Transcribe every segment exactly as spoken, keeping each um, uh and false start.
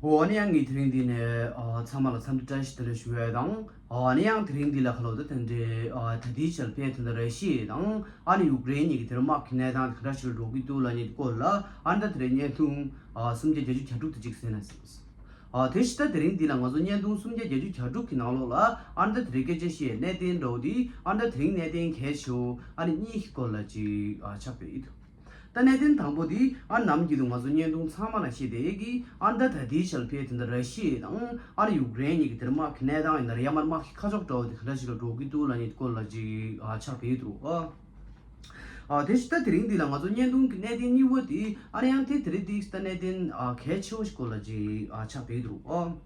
འོ་ཨ་ནི་ཡང་ངས་དེ་རིང་འདི་ནས་ཨ་ཚང་མ་ལ་འཚམས་འདྲི་བཀྲ་ཤིས་བདེ་ལེགས་ཞུ་ཡས་དང་། ཨ་ནི་ཡང་དེ་རིང་འདི་ལ་ཁ་ལོ་ད་དེ་འདྲའི་ཨ་ད་ལྟའི་ཆར་ཕན་དེ་འདྲ་ར་ཤི་ཡ་དང་ཨ་ནི་ཡུཀ་རེན་གཉིས་ཀྱི་དེ་རིང་དམག་གི་གནས་སྟངས་དེ་ག་འདྲ་ཞིག་ལ་འགྲོ་གི་འདུག་ལབ་མཁན་སྐོར་ལ་ཨ་ནི་ད་དེ་རིང་བརྙན་ཐུང་ཨ་སུམ་བརྒྱ་བརྒྱད་ཅུ་གྱ་དྲུག་དེ་གཅིག་གསན་ན་ཟེར། ཨ་དེ་བཞིན་ད་དེ་རིང་འདི་ལ་ང་ཚོ་བརྙན་ཐུང་སུམ་བརྒྱ་བརྒྱད་ཅུ་གྱ་དྲུག་གི་ནང་ལོགས་ལ་ཨ་ནི་ད་དེ་རིང་སྐད་ཆ་བཤད་གནད་དོན་འདྲ་བོ་འདི་ཨ་ནི་ད་དེ་རིང་གནད་དོན་གལ་ཆེ་བོ་ཨ་ནི་གཉིས་ཀྱི་སྐོར་ལ་ཅིག་ཨ་ཆགས་པ་ཡིན། ད་གནད་དོན་དང་པོ་འདི་ཨ་ནམ་གྱི་དུ་ང་ཚོ་བརྙན་ཐུང་ཚང་མ་ལ་བཤད་དེ་གི་ཨ་ད་ད་ལྟའི་ཆར་ཕེ་དེ་འདྲ་ར་ཤི་ཡ་དང་ཨ་ནི་ཡུཀ་རེན་གཉིས་ཀྱི་དེར་དམག་གི་གནས་སྟངས་ཡིན་ན་ར་ཡ་མར་དམག་གི་ཁ་ཕྱོགས་འདྲ་བོ་དེ་ག་འདྲ་ཞིག་ལ་འགྲོ་གི་འདུག་ལབ་མཁན་སྐོར་ལ་ཅིག་ཨ་ཆགས་པ་ཡིན་འདུག་ཨ། ཨ་དེ་བཞིན་ད་དེ་རིང་འདི་ལ་ང་ཚོ་བརྙན་ཐུང་གི་གནད་དོན་གཉིས་པོ་དེ་ཨ་ནི་ཡང་དེ་དེ་རིང་འདི་ད་གནད་དོན་ཨ་གལ་ཆེ་བོ་ཞིག་སྐོར་ལ་ཅིག་ཨ་ཆགས་པ་ཡིན་འདུག་ཨ།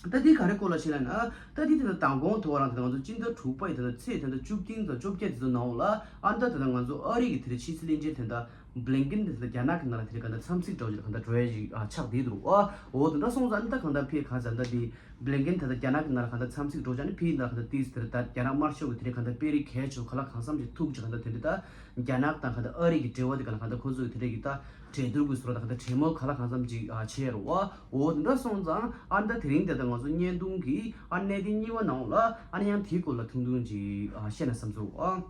ད་འདི་ག་རེ་སྐོར་ལ་བཤད་ལབ་ན། ད་འདི་དེ་ད་མདང་དགོང་ཐོག་རང་དེ་ད་ང་ཚོ་སྤྱི་ཟླ་དྲུག་པ་ཡི་དེ་ད་ཚེས་དེ་ད་བཅུ་བདུན་དང་བཅོ་བརྒྱད་དེ་ཚོ་ནང་ལ་ཨ་ད་དེ་ད་ང་ཚོ་ཨ་རི་གི་དེ་ད་ཕྱི་སྲིད་བློན་ཆེན་དེ་ད་བྷི་ལིན་ཀིན་དེ་ད་རྒྱ་ནག་གི་ནང་ལ་དེ་ག་ད་འཚམས་གཟིགས་འདྲ་བོ་ཅིག་ག་ད་འགྲོ་ཡ་ཞིག་ཨ་ཆགས་བསྡད་འདུག་ཨ། འོ་དེ་འདྲ་སོང་ཙང་ཨ་ད་གང་ལྟར་ཕེ་ག་ཙམ་ད་འདི་བྷི་ལིན་ཀིན་དེ་ད་རྒྱ་ནག་གི་ནང་ལ་ག་ད་འཚམས་གཟིགས་འགྲོ་ཅག་ནི་ཕེ་ཡི་ནང་ལ་ག་ད་ཏིས་དེ་ད་རྒྱ་ནག་དམར་ཤོག་གི་དེ་ད་ག་ད་དཔོན་རིགས་གལ་ཆེ་བོ་ག་ལ་གང་འཚམས་ཅིག་ཐུག་ཅིག་ག་ད་དེ་འདྲ་ད་རྒྱ་ནག་དང་ག་ད་ཨ་རི་གི་འབྲེལ་བ་དེ་ག་ལ་ག་ད་ཁོ་ཚོ་གི་དེ་འདྲ་གི་ད་གྲོས་བསྡུར་གི་སོ་ད་ག་ད་གྲོས་མོལ་ག་ལ་གང་འཚམས་ཅིག་ཨ་བྱས་རོ་ཨ། འོ་དེ་འདྲ་སོང་ཙང་ཨ་ད་དེ་རིང་དེ་ད་ང་ཚོ་བརྙན་ཐུང་གི་ཨ་གནད་དོན་གཉིས་པ་ནང་ལ་ཨ་ནི་ཡང་དེའི་སྐོར་ལ་ཐུང་ཐུང་ཅིག་ཨ་བཤད་ན་བསམ་ཚུལ་ཨ།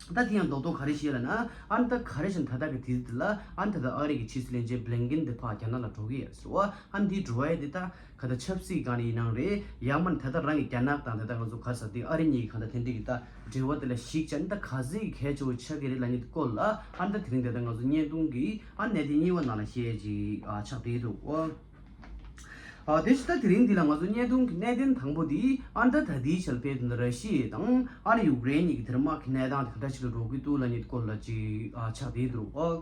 ད་དེ་ཡང་རྡོག་རྡོག་ག་རེ་བཤད་ལབ་ན་ཨ་ནི་ད་ག་རེ་བྱས་ན་ད་ལྟ་གི་དུས་ཚོད་ལ་ཨ་ནི་ད་ལྟ་ཨ་རི་གི་ཕྱི་སྲིད་བློན་ཆེན་བྷི་ལིན་ཀིན་དེ་ཕར་རྒྱ་ནག་ལ་འགྲོ་གི་ཡོད་ཟེར་བ་ཨ་ནི་དེའི་འགྲོ་བ་དེ་ད་ག་ད་ཆབ་སྲིད་སྒང་ནས་ཡིན་ནའང་རེད། ཡང་མིན་ད་ལྟ་རང་གི་རྒྱ་ནག་དང་ད་ལྟ་ང་ཚོ་ག་ས་དེ་ཨ་རི་གཉིས་ཀྱི་ག་ད་དེ་འདྲ་གི་ད་འབྲེལ་བ་དེ་ལ་གཞིགས་བྱས་ནས་ད་ག་ཚོད་ཀྱི་གལ་ཆེ་བོ་ཆགས་ཀྱི་རེད་ལབ་མཁན་དེ་སྐོར་ལ་ཨ་ནི་ད་དེ་རིང་ད་ལྟ་ང་ཚོ་བརྙན་ཐུང་གི་ཨ་གནད་དོན་གཉིས་པ་ནང་ལ་བཤད་ཅིག་ཨ་ཆགས་བསྡད་འདུག་ཨ། ཨ་དེ་བཞིན་ད་དེ་རིང་འདི་ལ་ང་ཚོ་བརྙན་ཐུང་གི་གནད་དོན་དང་པོ་འདི་ཨ་ནི་ད་ད་ལྟའི་ཆར་ཕེ་དེ་འདྲ་ར་ཤི་ཡ་དང་ཨ་ནི་ཡུཀ་རེན་གཉིས་ཀྱི་དེར་དམག་གི་གནས་སྟངས་དེ་ག་འདྲ་ཞིག་ལ་འགྲོ་གི་འདུག་ལབ་མཁན་སྐོར་ལ་ཅིག་ཨ་ཆགས་བསྡད་འདུག་ཨ།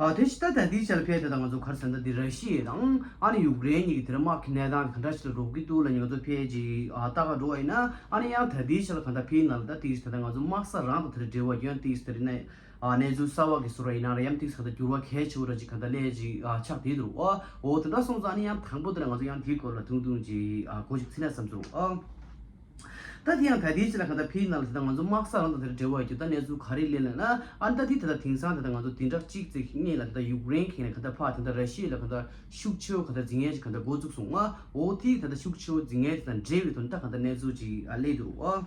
ཨ་དེ་བཞིན་ད་ད་ལྟའི་ཆར་ཕེ་དེ་ད་ང་ཚོ་ག་རེ་ཟེར་ན་ད་འདི་ར་ཤི་ཡ་དང་ཨ་ནི་ཡུཀ་རེན་གཉིས་ཀྱི་དེར་དམག་གི་གནས་སྟངས་དེ་ག་འདྲ་ཞིག་ལ་འགྲོ་གི་འདུག་ལབ་མཁན་ང་ཚོ་ཕེ་ཅིག་ཨ་ལྟ་ག་འགྲོ་བ་ཡིན་ན་ཨ་ནི་ཡང་ད་ལྟའི་ཆར་གང་ལྟར་ཕེ་ནང་ལ་ད་དེ་བཞིན་ད་ད་ང་ཚོ་དམག་ས་རང་དང་དེར་འབྲེལ་བ་ཡོད་དེ་བཞིན་ད་རེད་ན། ཨ་གནས་ཚུལ་གསར་བ་གི་བཟོ་འདྲ་ཡིན་ན་ར་ཡང་ཏིག་ས་ད་འགྱུར་བ་གལ་ཆེ་བོ་འདྲ་ཅིག་ག་ད་སླེབས་ཅིག་ཨ་ཆགས་བསྡད་འདུག་ཨ། འོ་དེ་འདྲ་སོང་ཙང་ནི་ཡང་དང་པོ་དེ་ལ་ང་ཚོ་ཡང་དེའི་སྐོར་ལ་ཐུང་ཐུང་ཅིག་ཨ་གོ་ཅིག་ཚིག་ན་བསམ་ཚུལ་ཨ། ད་དེ་ཡང་ད་དེའི་ཆ་ལ་ག་ད་ཕི་ནང་ལ་ད་ང་ཚོ་དམག་ས་རང་དང་དེ་འབྲེལ་བ་ཡོད་རྒྱུ་ད་གནས་ཚུལ་ག་རེ་སླེབས་ལབ་ན་ཨ་ད་དེ་ད་ད་དེང་སང་ད་ད་ང་ཚོ་དེ་འདྲ་གཅིག་ཙིག་གཉིས་ལ་ད་ད་ཡུཀ་རེན་གིས་ནས་ག་ད་ཕ་དེ་ད་ར་ཤི་ཡ་ལ་ག་ད་ཤུགས་ཆེ་བོ་ག་ད་འཛིང་ཡས་ཅིག་ག་ད་འགོ་བཙུགས་སོང་ཨ། འོ་དེ་ད་ད་ཤུགས་ཆེ་བོ་འཛིང་ཡས་དེ་དང་འབྲེལ་བའི་ཐོག་ནས་ད་ག་ད་གནས་ཚུལ་ཅིག་ཨ་སླེབས་འདུག་ཨ།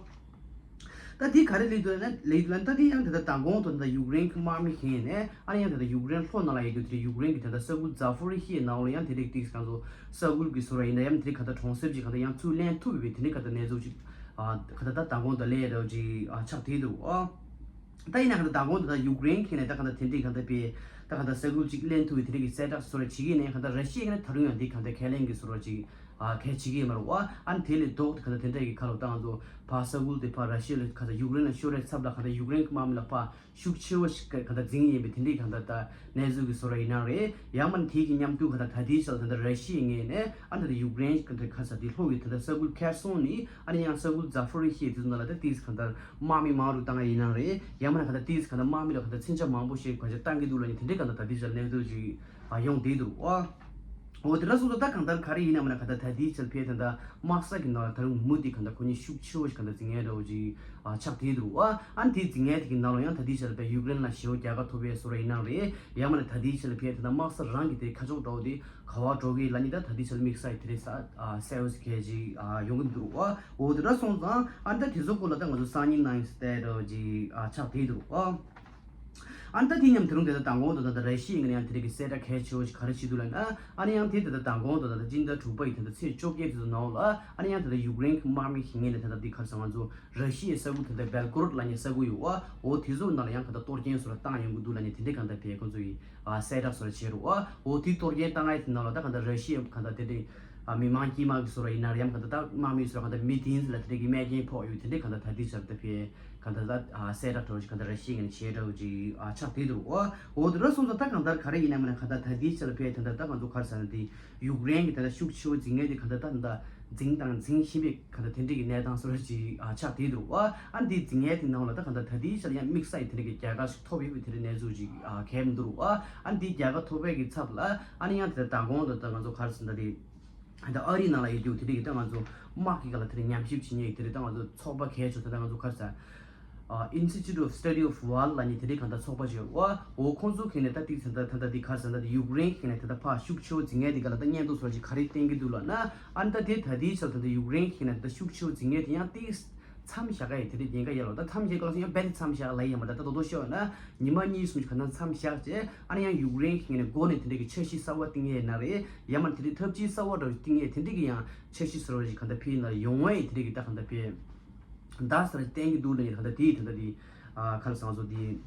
ད་དེ་ག་རེ་ལས་དུ་ལ་ལས་དུ་ལ་ད་དེ་ཡང་དེ་ད་མདང་དགོང་དུ་ད་ཡུཀ་རེན་གྱི་དམག་མི་ཞིག་ཡིན་ནས་ཨ་ནི་ཡང་དེ་ད་ཡུཀ་རེན་ལྷོ་ནང་ལ་ཡོད་དུས་དེ་ཡུཀ་རེན་གྱི་དེ་ད་ས་ཁུལ་ཛ་ཕོ་རི་ཤི་ཡའི་ནང་ལ་ཡང་དེ་རིགས་ཏིག་གང་ཚོ་ས་ཁུལ་གྱི་སོ་ར་ཡིན་ན་ཡང་དེ་ག་ད་གྲོང་གསེབ་ཅིག་ག་ད་ཡང་ཚུར་ལེན་ཐུབ་པའི་དེ་འདྲའི་ག་ད་གནས་ཚུལ་ཅིག་ཨ་ག་ད་ད་མདང་དགོང་དུ་ལས་རོ་ཅིག་ཨ་ཆགས་བསྡད་འདུག་ཨ། ད་ཡིན་ན་ག་ད་མདང་དགོང་དུ་ད་ཡུཀ་རེན་གྱི་ནས་ད་ག་ད་དེ་འདྲའི་ག་ད་པའི་ད་ག་ད་ས་ཁུལ་ཅིག་ལེན་ཐུབ་པའི་དེ་འདྲའི་གི་གསལ་བསྒྲགས་སོ་ར་བྱེད་ཀྱི་ནས་ག་ད་ར་ཤི་ཡ་གི་ནས་ད་རུང་ཡང་འདི་ག་ད་ཁས་ལེན་གྱི་སོ་ར་ཅིག་ཨ་གལ་ཆེ་གི་མ་རེད་བ། ཨ་ནི་དེ་ལས་ལྡོག་སྟེ་ག་ད་དེ་འདྲ་གི་ཁ་ལོ་ད་ང་ཚོ་ཕ་ས་ཁུལ་དེ་ཕ་ར་ཤི་ཡ་ལ་ག་ད་ཡུཀ་རེན་ལ་ཤོར་བའི་ཚབ་ལ་ག་ད་ཡུཀ་རེན་གི་དམག་མི་ལ་ཕ་ཤུགས་ཆེ་བོ་ཞིག་ག་ད་འཛིང་ཡིན་པའི་དེ་འདྲའི་ག་ད་ད་གནས་ཚུལ་གི་བཟོ་འདྲ་ཡིན་ནའང་རེད། ཡང་མིན་དེ་གི་མཉམ་དུ་ག་ད་ད་ལྟའི་ཆར་ད་ད་ར་ཤི་ཡའི་ངོས་ནས་ཨ་ནི་ད་ཡུཀ་རེན་ག་ད་ག་ས་དེ་ལྷོ་གི་ད་ད་ས་ཁུལ་ཁེར་སོང་ནི་ཨ་ནི་ཡང་ས་ཁུལ་ཛ་ཕོ་རི་ཤི་ཡ་དེ་ཚོ་ནང་ལ་ད་ཏིས་ག་ད་དམག་མི་མང་རུ་བཏང་ཡིན་ནའང་རེད། ཡང་མིན་ག་ད་ཏིས་ག་ད་དམག་མི་ལ་ག་ད་མཚོན་ཆ་མང་པོ་ཞིག་ག་ད་བཏང་གི་འདུག་ལབ་ནི་དེ་འདྲའི་ག་ད་ད་ལྟའི་ཆར་གནས་ཚུལ་ཅིག་ཡོང་བསྡད་འདུག་ཨ། འོ་དེ་འདྲ་སོང་ཙང་ད་གང་ལྟར་ག་རེ་ཡིན་ན་མིན་ན་ག་ད་ད་ལྟའི་ཆར་ཕེ་ད་ད་དམག་ས་གི་ནང་ལ་ད་རུང་མུ་མཐུད་ག་ད་ཁོ་གཉིས་ཤུགས་ཆེ་བོ་ཞིག་ག་ད་འཛིང་ཡས་འདྲ་བོ་ཅིག་ཨ་ཆགས་བསྡད་འདུག་ཨ། ཨ་ནི་དེ་འཛིང་ཡས་དེ་གི་ནང་ལ་ཡང་ད་ལྟའི་ཆར་ཕེ་ཡུཀ་རེན་ལ་ཞེ་བོ་རྒྱལ་ཁ་ཐོབ་པའི་བཟོ་འདྲ་ཡིན་ནའང་རེད། ཡང་མིན་ན་ད་ལྟའི་ཆར་ཕེ་ད་ད་དམག་ས་རང་གི་དེ་ཁ་ཕྱོགས་འདྲ་བོ་དེ་ག་བ་འགྲོ་གི་ལབ་ནི་ད་ད་ལྟའི་ཆར་དམིགས་བསལ་དེ་རེད་ས་ཨ་གསལ་བོ་ཞིག་གལ་ཅིག་ཨ་ཡོང་གི་འདུག་ཨ། འོ་དེ་འདྲ་སོང་ཙང་ཨ་ནི་ད་དེ་ཚོ་སྐོར་ལ་ད་ང་ཚོ་སང་ཉིན་གནངས་ཉིན་ཟེར་འདྲ་བོ་ཅིག་ཨ་ཆགས་བསྡད་འདུག་ཨ། ཨ་ནི་ད་དེ་མཉམ་དུ་རུང་དེ་ད་མདང་དགོང་དུ་ད་ད་ར་ཤི་ཡའི་ངོས་ནས་ཡང་དེ་རིགས་ཀྱི་གསལ་བསྒྲགས་གལ་ཆེ་བོ་ཞིག་ག་རེ་བྱེད་འདུག་ལབ་ན། ཨ་ནི་ཡང་དེ་ད་ད་མདང་དགོང་དུ་ད་ད་སྤྱི་ཟླ་དྲུག་པ་ཡི་ད་ད་ཚེས་བཅོ་བརྒྱད་དེ་ཚོ་ནང་ལ་ཨ་ནི་ཡང་དེ་ད་ཡུཀ་རེན་གྱི་དམག་མི་ཞིག་ངོས་ནས་ད་ད་འདི་ག་རེ་ཟེར་ང་ཚོ་ར་ཤི་ཡའི་ས་ཁུལ་དེ་ད་བེལ་གོ་རོད་ལབ་མཁན་ས་ཁུལ་ཡོད་བ། འོ་དེ་ཚོའི་ནང་ལ་ཡང་ག་ད་གཏོར་སྐྱོན་བཟོ་འདྲ་བཏང་ཡོང་གི་འདུག་ལབ་ནས་དེ་འདྲའི་ག་ད་ཕེ་ཁོ་ཚོ་ཡི་ཨ་གསལ་བསྒྲགས་བཟོ་འདྲ་བྱས་རེད་བ། འོ་དེ་གཏོར་སྐྱོན་བཏང་ཡས་དེ་ནང་ལ་ད་ག་ད་ར་ཤི་ཡའི་ག་ད་དེ་འདྲའི་ཨ་མི་མང་དཀྱུས་མ་གི་བཟོ་འདྲ་ཡིན་ན་རེད། ཡང་ག་ད་ད་དམག་མི་བཟོ་འདྲ་ག་ད་མི་དེ་ཚོ་ལ་དེ་འདྲའི་གི་རྨས་སྐྱོན་ཕོག་ཡོད་དེ་འདྲའི་ག་ད་ད་དེ་ཚོ་ལ་ད་ཕེ་གང་ལྟར་ད་ཨ་གསལ་བསྒྲགས་འདྲ་བོ་ཞིག་གང་ལྟར་ར་ཤི་ཡ་ནས་བྱས་འདྲ་བོ་ཅིག་ཨ་ཆགས་བསྡད་འདུག་ཨ། འོ་དེ་འདྲ་སོང་ཙང་ད་གང་ལྟར་ག་རེ་ཡིན་ན་མིན་ན་གང་ལྟར་ད་ལྟའི་ཆར་ཕེ་ད་ལྟ་ད་ང་ཚོ་ག་རེ་ཟེར་ན་དེ་ཡུཀ་རེན་གྱི་ད་ལྟ་ཤུགས་ཆེ་བོ་འཛིང་ཡས་དེ་གང་ལྟར་ད་ད་འཛིང་དང་འཛིང་བཞིན་པའི་གང་ལྟར་དེ་འདྲའི་གི་གནས་སྟངས་བཟོ་འདྲ་ཅིག་ཨ་ཆགས་བསྡད་འདུག་ཨ། ཨ་འདི་འཛིང་ཡས་དེ་ནང་ལ་ད་གང་ལྟར་ད་ལྟའི་ཆར་ཡང་དམིགས་བསལ་ཡི་དེ་འདྲའི་གི་རྒྱལ་ཁ་ཞིག་ཐོབ་ཡོད་པའི་དེ་འདྲའི་གནས་ཚུལ་ཅིག་ཨ་གལ་མི་འདུག་ཨ། ཨ་འདི་རྒྱལ་ཁ་ཐོབ་པའི་གི་ཚབ་ལ་ཨ་ནི་ཡང་དེ་ལྟར་མདང་དགོང་དུ་ད་ང་ཚོ་ག་རེ་ཟེར་ན་དེ། ད་ཨ་རིའི་ནང་ལ་ཡོད་རྒྱུ་དེ་རིགས་ད་ང་ཚོ་དམག་གི་སྒང་ལ་དེ་རིགས་ཉམས་ཞིབ་བྱེད་མཁན་དེ་རིགས་ད་ང་ཚོ་ཚོགས་པ་གལ་ཆེ་དེ་ད་ང་ཚོ་ག་རེ་ཟེར། Institute of Study of War ལབ་མཁན་དེ་འདྲའི་གང་ལྟར་ཚོགས་པ་ཅིག་ཡོད་རེད་བ། འོ་ཁོང་ཚོ་གིས་ནས་ད་ཏིག་ཙམ་ད་ད་ལྟ་འདི་ག་རེ་ཟེར་ན་ད་ཡུཀ་རེན་གིས་ནས་ད་ལྟ་ཕར་ཤུགས་ཆེ་བོ་འཛིང་མཁན་དེ་ག་ལ་ད་སྙན་ཐོ་སོགས་ཅིག་ག་རེ་བསྟན་གྱི་འདུག་ལབ་ན། ཨ་ནི་ད་དེ་ད་ལྟའི་ཆར་ད་ལྟ་ཡུཀ་རེན་གིས་ནས་ད་ལྟ་ཤུགས་ཆེ་བོ་འཛིང་མཁན་དེ་ཡང་ཏིག་མཚམས་བཞག་ག་ཡི་དེ་འདྲའི་ཉེན་ཁ་ཡོད་ལ། ད་མཚམས་བཞག་ག་ལ་སོང་ཡང་རྦད་དེ་མཚམས་བཞག་ལབ་ཡ་མ་རེད། ད་ད་དོ་དོ་ཤོད་ན་ཉི་མ་གཉིས་གསུམ་ཅིག་ག་ན་མཚམས་བཞག་བྱས། ཨ་ནི་ཡང་ཡུཀ་རེན་གིས་ནས་འགོ་ནས་དེ་འདྲའི་གི་འཆར་གཞི་གསར་བ་བཏིང་ཡས་ཡིན་ན་རེད། ཡང་མ་དེ་འདྲའི་ཐབས་ཇུས་གསར་བ་འདྲ་བོ་བཏིང་ཡས་དེ་འདྲའི་གི་ཡང་འཆར་གཞི་གསར་བ་ཞིག་ག་ད་ཕེབས་ཡིན་ན་རེད། ཡོང་བ་ཡི་དེ་འདྲའི་གི་ད་ག་ད་ཕེབས། ད་སར་བསྟན་གྱི་འདུག་ལ་ཡིན། ད་ལྟ་དེའི་ད་ལྟ་དེ་ཨ་ཁ་ལ་སང་ཚོ་དེ་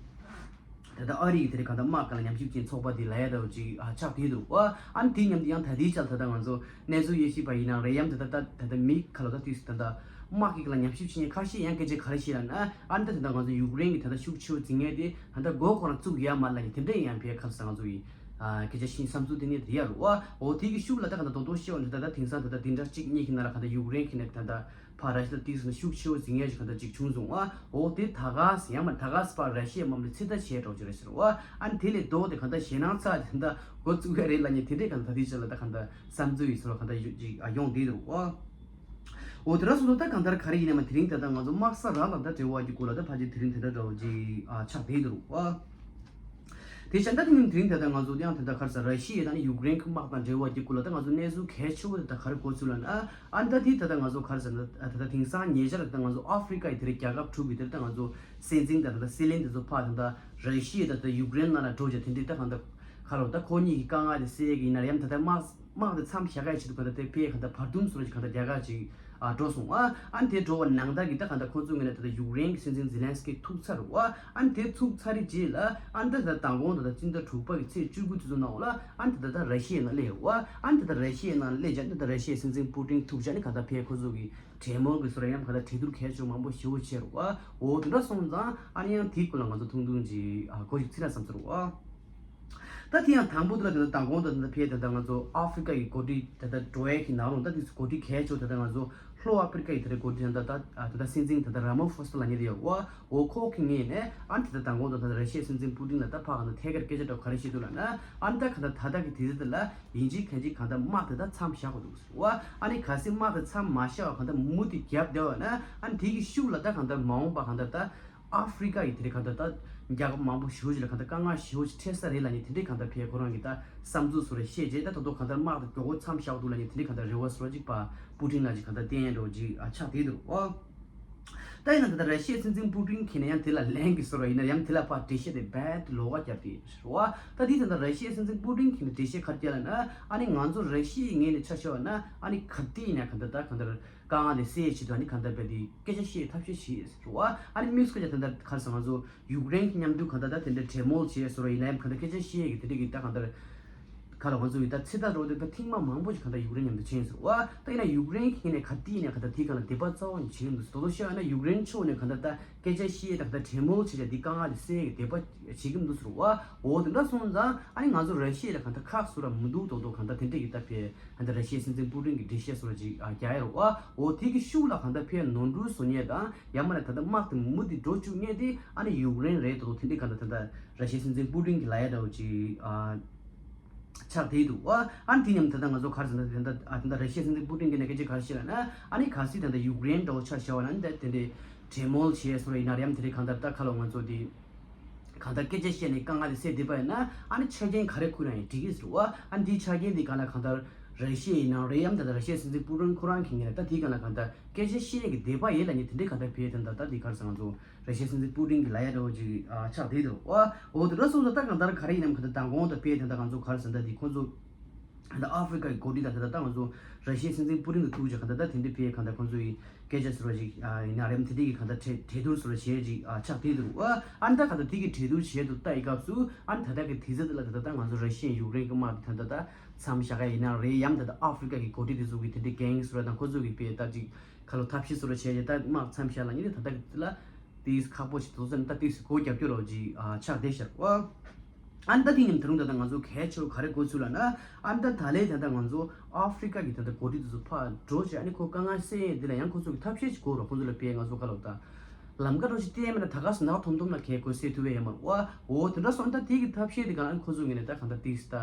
ད་ལྟ་ཨ་རི་གི་དེ་རེད། གང་ལྟར་དམག་སྒང་ལ་ཉམས་ཞིབ་ཅན་ཚོགས་པ་དེ་ལ་ཡ་ད་ཅིག་ཨ་ཆགས་བསྡད་འདུག་བ། ཨ་ནི་དེའི་མཉམ་དུ་ཡང་ད་ལྟའི་ཆར་ད་ལྟ་ང་ཚོ་གནས་ཚུལ་དབྱེ་ཞིབ་པ་ཡིན་ན་རེད། ཡང་ད་ལྟ་ད་ད་ལྟ་མི་ཁ་ལ་ད་དུས་སུ་ད་ལྟ་དམག་གི་སྒང་ལ་ཉམས་ཞིབ་བྱེད་མཁན་ཁ་ཤས་ཡང་སྐད་ཆ་ག་རེ་བཤད་ལབ་ན། ཨ་ནི་ད་ད་ལྟ་ང་ཚོ་ཡུཀ་རེན་གི་ད་ལྟ་ཤུགས་ཆེ་བོ་འཛིང་མཁན་དེ་ད་ལྟ་མགོ་ཁོ་རང་བཙུགས་ཡ་མ་རེད་ལབ་མཁན་དེ་འདྲ་ཡང་ཕེ་ཁ་ལ་སང་ཚོ་ཡི་ཨ་སྐད་ཆ་ཤེས་བསམ་ཚུལ་དེ་ནི་རེད་ཡ་རུ་བ། འོ་དེ་གི་ཤུགས་ལ་ད་ག་ད་དོ་དོ་ཤེས་བ་ནི་ད་ད་དེང་སང་ད་ད་དེ་འདྲ་གཅིག་གཉིས་ཀྱི་ནང་ལ་ག་ད་ཡུཀ་རེན་གི་ནས་ད་ད་ཕར་ར་ཤི་ཡ་ལ་ཏིག་ཙམ་ཤུགས་ཆེ་བོ་འཛིང་ཡ་ཞིག་ག་འདྲ་ཅིག་བྱུང་སོང་ཨ། འོ་དེ་ད་ག་སེ་ཡང་མ་ད་ག་སེ་ཕར་ར་ཤི་ཡའི་དམག་མི་ཚོས་ད་བྱས་འགྲོ་རྒྱུ་རེད་ཟེར་བ། ཨ་ནི་དེ་ལས་ལྡོག་སྟེ་ག་འདྲ་ཞེད་སྣང་ཚ་དེ་འདྲ་འགོ་བཙུགས་ཡ་རེད་ལབ་མཁན་དེ་འདྲས་ག་འདྲ་ད་ལྟའི་ཆ་ལ་ད་ག་འདྲ་བསམ་ཚུལ་ཡིན་ཟེར་བ་ག་འདྲ་ཡོད་ཅིག་ཨ་ཡོང་བསྡད་འདུག་ཨ། འོ་དེ་འདྲ་སོང་ཙང་ད་གང་ལྟར་ག་རེ་ཡིན་ནའི་མ་དེ་རིང་ད་ལྟ་ང་ཚོ་དམག་ས་རང་ལ་ད་འབྲེལ་བ་གྱི་སྐོར་ལ་ད་ཕལ་ཆེར་དེ་རིང་དེ་འདྲ་འདྲ་བོ་ཅིག་ཨ་ཆགས་བསྡད་འདུག་བ། དེ་བཞིན་ད་དེ་ནི་དེ་རིང་ད་ལྟ་ང་ཚོ་ཡང་དེ་ད་ག་རེ་ཟེར་ར་ཤི་ཡ་དང་ནི་ཡུཀ་རེན་གྱི་དམག་དང་འབྲེལ་བ་གྱི་སྐོར་ལ་ད་ང་ཚོ་གནས་ཚུལ་གལ་ཆེ་བོ་དེ་ད་ག་རེ་གོ་ཚུལ་ལབ་ན། ཨ་ནི་ད་དེ་ད་ལྟ་ང་ཚོ་ག་རེ་ཟེར་ན་ད་ད་དེང་སང་ཉེ་ཆར་ད་ང་ཚོ་ཨ་ཧྥི་རི་ཀ་ཡི་དེ་རིང་རྒྱལ་ཁབ་དྲུག་གི་དེ་ད་ང་ཚོ་སྲིད་འཛིན་དང་ད་ད་སྲིད་བློན་དེ་ཚོ་ཕར་ད་ད་ར་ཤི་ཡ་དང་ད་ཡུཀ་རེན་ནང་ལ་འགྲོ་བྱ་དེ་འདྲའི་ད་གང་ད་ག་རེ་ད་ཁོ་གཉིས་ཀྱི་དཀའ་ངལ་དེ་སེལ་གི་ཡིན་ན་ཡང་ད་ད་དམག་དམག་དེ་མཚམས་བཞག་ཡ་ཆེད་དུ་ག་ད་དེ་ཕེ་ག་ད་བར་འདུམ་སོགས་ཀྱི་ག་ད་རྒྱ་གར་ཅིག་ཨ་འགྲོ་སོང་ཨ། ཨ་ནི་དེ་འགྲོ་བ་ནང་ལྟར་གྱི་ད་ག་ད་ཁོ་ཚོ་ངོས་ནས་ད་ད་ཡུཀ་རེན་གྱི་སྲིད་འཛིན་ཛི་ལན་སི་ཀི་ཐུག་ཚར་རེད་བ། ཨ་ནི་དེ་ཐུག་ཚར་རེད་རྗེས་ལ་ཨ་ནི་ད་ད་མདང་དགོང་ད་ད་སྤྱི་ཟླ་དྲུག་པ་གི་ཚེས་བཅུ་དགུ་དེ་ཚོ་ནང་ལ་ཨ་ནི་ད་ད་ད་ར་ཤི་ཡའི་ནང་སླེབས་བ། ཨ་ནི་ད་ད་ར་ཤི་ཡའི་ནང་སླེབས་བྱས་ཨ་ནི་ད་ར་ཤི་ཡའི་སྲིད་འཛིན་པུ་ཏིན་ཐུག་བྱས་ཨ་ནི་ག་ད་ཕེ་ཁོ་ཚོ་གི་གྲོས་མོལ་གྱི་སོ་ར་ཡང་ག་ད་གྲོས་བསྡུར་གལ་ཆེ་མང་པོ་ཞེ་པོ་བྱས་རེད་བ། འོ་དེ་འདྲ་སོང་ཙང་ཨ་ནི་ཡང་དེའི་སྐོར་ལ་ང་ཚོ་ཐུང་ཐུང་ཅིག་ཨ་གོ་ཞིག་ཚིག་ན་བསམ་ཚོར་བ། ད་དེ་ཡང་དང་པོ་དེ་ལ་དེ་ལ་མདང་དགོང་དང་དེ་ལ་ཕེ་དེ་ལ་ང་ཚོ་ཨ་ཧྥི་རི་ཀ་གི་འགོ་ཁྲིད་དེ་ལ་འགྲོ་ཡས་ཀྱི་ནང་ལོགས་ད་དེ་ཚོ་འགོ་ཁྲིད་གལ་ཆེ་དེ་ལ་ང་ཚོ་ལྷོ་ཨ་ཧྥི་རི་ཀ་གི་དེ་ལ་འགོ་ཁྲིད་དེ་ལ་ད་ད་དེ་ལ་སྲིད་འཛིན་དེ་ལ་ར་མ་ཧྥོ་སི་ལབ་མཁན་དེ་ཡོད་བ། འོ་ཁོ་གི་ངོས་ནས་ཨ་ནི་དེ་ལ་མདང་དགོང་དང་དེ་ལ་ར་ཤི་ཡའི་སྲིད་འཛིན་པུ་ཏིན་ལ་ད་ཕ་ག་ནས་ཐད་ཀར་སྐད་ཆ་འདྲ་བོ་ག་རེ་བཤད་འདུག་ལབ་ན། ཨ་ནི་ད་ག་ད་ད་ལྟ་གི་དུས་ཚོད་དེ་ལ་ཡིན་གཅིག་མིན་གཅིག་ག་ད་དམག་དེ་ད་མཚམས་བཞག་དགོས་འདུག་ཟེར་བ། ཨ་ནི་གལ་སྲིད་དམག་དེ་མཚམས་མ་བཞག་པ་ག་ད་མུ་མཐུད་བརྒྱབ་བསྡད་པ་ན་ཨ་ནི་དེ་གི་ཤུགས་ལ་ད་ག་ད་མ་འོངས་པ་ག་ད་ད་ཨ་ཧྥི་རི་ཀ་ཡི་དེ་རིང་ག་ད་ད་རྒྱལ་ཁབ་མང་པོ་ཞེ་པོ་ཅིག་ལ་ག་ད་དཀའ་ངལ་ཞེ་པོ་ཅིག་འཕྲད་ས་རེད་ལབ་མཁན་དེ་འདྲའི་ག་ད་ཕེ་ཁོ་རང་གི་ད་བསམ་ཚུལ་སོ་རེ་བཤད་རྗེས་ད་ད་དུང་ག་ད་དམག་དེ་མགྱོགས་པོ་མཚམས་བཞག་འདུག་ལབ་མཁན་དེ་འདྲའི་ག་ད་རེ་བ་སོ་རེ་ཅིག་པ་པུ་ཏིན་ལ་ཅིག་ག་ད་བསྟན་ཡ་འདྲ་བོ་ཅིག་ཨ་ཆགས་བསྡད་འདུག་ཨོ། ད་ཡིན་ན་ད་ལྟ་ར་ཤི་ཡའི་སྲིད་འཛིན་པུ་ཏིན་གྱིས་ནས་ཡང་དེ་ལ་ལན་གྱི་སོ་ར་ཡིན་ན་ཡང་དེ་ལ་ཕར་འགྲེལ་བཤད་དེ་རྦད་དེ་ལོགས་ཀ་བརྒྱབ་སྟེ་རེད་བ། ད་དེ་ད་ལྟ་ར་ཤི་ཡའི་སྲིད་འཛིན་པུ་ཏིན་གྱིས་ནས་འགྲེལ་བཤད་ག་རེ་བརྒྱབ་ལབ་ན། ཨ་ནི་ང་ཚོ་ར་ཤི་ཡའི་ངོས་ནས་ཆ་བཞག་པ་ན་ཨ་ནི་ག་དུས་ཡིན་ན་ག་ད་ད་ག་ད་དཀའ་ངལ་དེ་སེལ་ཡའི་ཆེད་དུ་ཨ་ནི་ག་ད་རྦད་དེ་སྐད་ཆ་བཤད་ཐབས་ཤེས་བྱེད་རེད་བ། ཨ་ནི་དམིགས་སུ་བཀར་བྱས་ད་ད་ག་རེ་ཟེར་ང་ཚོ་ཡུཀ་རེན་གྱི་མཉམ་དུ་ག་ད་ད་དེ་འདྲའི་གྲོས་མོལ་བྱས་སོ་ར་ཡིན་ན་ཡང་ག་ད་སྐད་ཆ་བཤད་ཡས་ཀྱི་དེ་འདྲ་གི་ད་ག་ད་ག་ལ་ང་ཚོ་ཡི་ད་ཚེ་ཐར་རོགས་དེ་ད་ཐེངས་མ་མང་པོ་ཞིག་ག་ད་ཡུཀ་རེན་མཉམ་དུ་ཕྱིན་ཟེར་བ། ད་ཡིན་ན་ཡུཀ་རེན་གྱིས་ནས་ག་དུས་ནས་ག་ད་དེའི་སྒང་ལ་དད་པ་རྩ་བ་ནས་བྱེད་ཀྱི་མི་འདུག་དོ་དོ་ཤོད་ན་ཡུཀ་རེན་ཕྱོགས་ནས་ག་ད་ད་སྐད་ཆ་བཤད་ད་ག་ད་གྲོས་མོལ་བྱེད་ཡ་འདི་དཀའ་ངལ་དེ་སེལ་ཡ་དད་པ་བྱེད་ཀྱི་མི་འདུག་ཟེར་བ། འོ་དེ་འདྲ་སོང་ཙང་ཨ་ནི་ང་ཚོ་ར་ཤི་ཡ་ལ་ག་ད་ཁག་སུ་ར་མི་འདུག་དོ་དོ་ག་ད་དེ་འདྲ་གི་ད་ཕེ་ག་ད་ར་ཤི་ཡའི་སྲིད་འཛིན་པུ་ཏིན་གྱི་འགྲེལ་བཤད་སོ་ར་ཅིག་ཨ་རྒྱག་ཡ་རེད་བ། འོ་དེ་གི་ཤུགས་ལ་ག་ད་ཕེ་ནོར་འཁྲུལ་བཟོ་ཉེས་དང་ཡང་མ་ན་ད་ད་དམག་དེ་མུ་མཐུད་འགྲོ་བཅུག་ཉེས་དེ་ཨ་ནི་ཡུཀ་རེན་རེད་དོ་དོ་དེ་འདྲ་ག་ད་ད་ད་ར་ཤི་ཡའི་སྲིད་འཛིན་པུ་ཏིན་གྱི་ལབ་ཡ་འདྲ་བོ་ཅིག་ཨ། ཆགས་བསྡད་འདུག་བ། ཨ་ནི་དེ་མཉམ་ད་ལྟ་ང་ཚོ་ག་རེ་ཟེར་ན་དེ་ད་ད་ལྟ་ར་ཤི་ཡའི་སྲིད་འཛིན་པུ་ཏིན་གྱིས་ནས་སྐད་ཆ་ག་རེ་བཤད་ལབ་ན། ཨ་ནི་གལ་སྲིད་ད་ལྟ་ཡུཀ་རེན་འདྲ་བོ་ཆ་བཞག་པ་ན་ད་དེ་འདྲའི་གྲོས་མོལ་བྱས་སོང་ཡིན་ན་རེམ་དེ་འདྲའི་གང་ལྟར་ད་ཁ་ལོ་ང་ཚོ་དེ་གང་ལྟར་སྐད་ཆ་བཤད་ནས་དཀའ་ངལ་དེ་སེལ་བསྡད་པ་ཡིན་ན། ཨ་ནི་ཆ་རྐྱེན་ག་རེ་ཁུར་ན་ཡང་འགྲིག་གི་ཟེར་བ། ཨ་ནི་དེའི་ཆ་རྐྱེན་དེ་གང་ལ་གང་ལྟར་ར་ཤི་ཡ་ཡིན་ན་རེད་ཡམ་ད་ལྟ་ར་ཤི་ཡའི་སྲིད་འཛིན་པུ་ཏིན་ཁོ་རང་གིས་ངས་ད་དེའི་གང་ལ་གང་ལྟར་སྐད་ཆ་བཤད་ཀྱི་བསྡད་པ་ཡིན་ལབ་ནས་དེ་འདྲའི་གང་ལྟར་བྱས་དེ་ད་ད་དེ་ག་རེ་ཟེར་ང་ཚོ་ར་ཤི་ཡའི་སྲིད་འཛིན་པུ་ཏིན་གྱི་ལབ་ཡ་འདྲ་བོ་ཅིག་ཨ་ཆགས་བསྡད་འདུག་བ། འོ་དེ་འདྲ་སོང་ཙང་ད་གང་ལྟར་ག་རེ་ཡིན་ནམ་ག་ད་མདང་དགོང་དང་དཔེ་དེ་འདྲ་ང་ཚོ་ག་རེ་ཟེར་ད་དེ་ཁོ་ཚོ་ད་ཨ་ཧྥི་རི་ཀ་གི་འགོ་ཁྲིད་དང་དེ་འདྲ་ད་ང་ཚོ་ར་ཤི་ཡའི་སྲིད་འཛིན་པུ་ཏིན་གྱི་ཐུག་ཅིག་ག་ད་ད་དེ་འདྲའི་དཔེ་ག་ད་ཁོ་ཚོ་ཡི་སྐད་ཆ་ཟེར་བ་ཅིག་ཨ་ཡིན་ན་རེམ་དེ་འདྲའི་གི་ག་ད་གྲོས་གྲོས་བསྡུར་ཟེར་བ་བྱས་ཅིག་ཨ་ཆགས་བསྡད་འདུག་བ། ཨ་ནི་ད་ག་ད་དེ་གི་གྲོས་བསྡུར་བྱས་འདུག་ལྟ་ཡི་སྐབས་སུ་ཨ་ནི་ད་ད་གི་དུས་ཚོད་དེ་ལ་ད་ད་ད་ང་ཚོ་ར་ཤི་ཡ་ཡུཀ་རེན་གི་དམག་དེ་ད་ད་ད་མཚམས་བཞག་ག་ཡིན་ན་རེད་ཡམ་ད་ད་ཨ་ཧྥི་རི་ཀ་གི་འགོ་ཁྲིད་དེ་ཚོ་གི་དེ་འདྲའི་འགན་ཟེར་བ་དང་ཁོ་ཚོ་གི་དཔེ་ད་ཅིག་ཁ་ལོ་ཐབས་ཤེས་ཟེར་བ་བྱས་ཏེ་ད་དམག་མཚམས་བཞག་ལ་ཉིན་རེ་ད་ལྟ་ལ་དེས་ཁག་པོ་ཞིག་འདུག་ཟེར་ན་ད་དེས་སྒོ་རྒྱབ་སྐྱོར་རོགས་ཅིག་ཨ་ཆགས་བསྡད་ཤག་བ། ཨ་ནི་ད་དེ་ཉིན་ད་རུང་ད་ལྟ་ང་ཚོ་གལ་ཆེ་བ་ག་རེ་གོ་ཚུལ་ལ་ན། ཨ་ནི་ད་ད་ལས་ད་ལྟ་ང་ཚོ་ཨ་ཧྥི་རི་ཀ་གི་ད་ལྟ་འགོ་ཁྲིད་དེ་ཚོ་ཕར་འགྲོ་བྱས་ཨ་ནི་ཁོ་དཀའ་ངལ་སེལ་ཡས་འདི་ལ་ཡང་ཁོ་ཚོ་གི་ཐབས་ཤེས་ཞིག་དགོས་རོགས། ཁོ་ཚོ་ལ་དཔེ་ང་ཚོ་ཁ་ལོ་ད་ལམ་ཀ་འགྲོ་ཞིག་བལྟས་མེད་ན་ད་ག་སུ་ནག་ཐོམ་ཐོམ་ན་གལ་གོ་སེལ་ཐུབ་ཡས་ཡོད་མ་རེད་བ། འོ་དེ་འདྲ་སོང་ད་དེ་གི་ཐབས་ཤེས་དེ་ག་ཨ་ནི་ཁོ་ཚོ་ངོས་ནས་ད་གང་ལྟར་དེས་ད་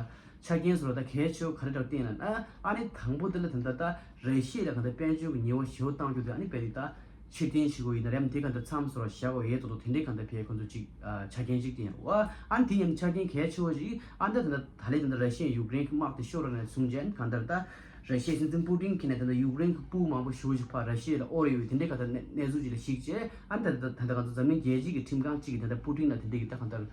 ཆ་རྐྱེན་བཟོ་ལ་ད་གལ་ཆེ་བ་ག་རེ་འདྲ་བསྟན་ལ་ན། ཨ་ནི་དང་པོ་དེ་ལ་ད་ལྟ་ད་ར་ཤི་ཡ་ལ་གང་ལྟར་དཔལ་འབྱོར་གྱི་ཉེས་པ་ཞེ་པོ་བཏང་རྒྱུ་དེ་ཨ་ནི་དཔེ་དེ་ད་ ཕྱིར་འཐེན་བྱེད་དགོས་ཡིན་ན་རེམ་དེ་ག་འདྲ་མཚམས་སོར་བཞག་དགོས་ཡས་ཏོག་ཏོག་དེ་འདྲའི་ག་འདྲ་ཕེ་ཁོ་ཚོ་ཅིག་ཆ་རྐྱེན་ཅིག་བསྟན་ཡོད་རེད་བ། ཨ་ནི་དེ་ཡང་ཆ་རྐྱེན་གལ་ཆེ་བོ་ཞིག་ཨ་འདྲ་དེ་འདྲ་ད་ལས་དེ་འདྲ་ར་ཤི་ཡ་ཡུཀ་རེན་གྱི་དམག་དེ་ཤོར་ར་ནས་བཟུང་རྗེས་ག་འདྲ་ད་ར་ཤི་ཡའི་སྲིད་འཛིན་པུ་ཏིན་གྱིས་ནས་དེ་འདྲ་ཡུཀ་རེན་གྱི་སྤུ་མང་པོ་ཞེ་པོ་ཅིག་ཕར་ར་ཤི་ཡ་ལ་དབོར་ཡོད་པའི་དེ་འདྲའི་ག་འདྲ་གནས་གནས་ཚུལ་ཅིག་ལ་གཞིགས་བྱས་ཨ་ནི་ད་ད་ད་ད་ང་ཚོ་འཛམ་གླིང་རྒྱལ་སྤྱི་གི་ཁྲིམས་ཁང་གཅིག་གིས་དེ་འདྲ་པུ་ཏིན་ལ་དེ་འདྲའི་གི་ད་ག་འདྲ།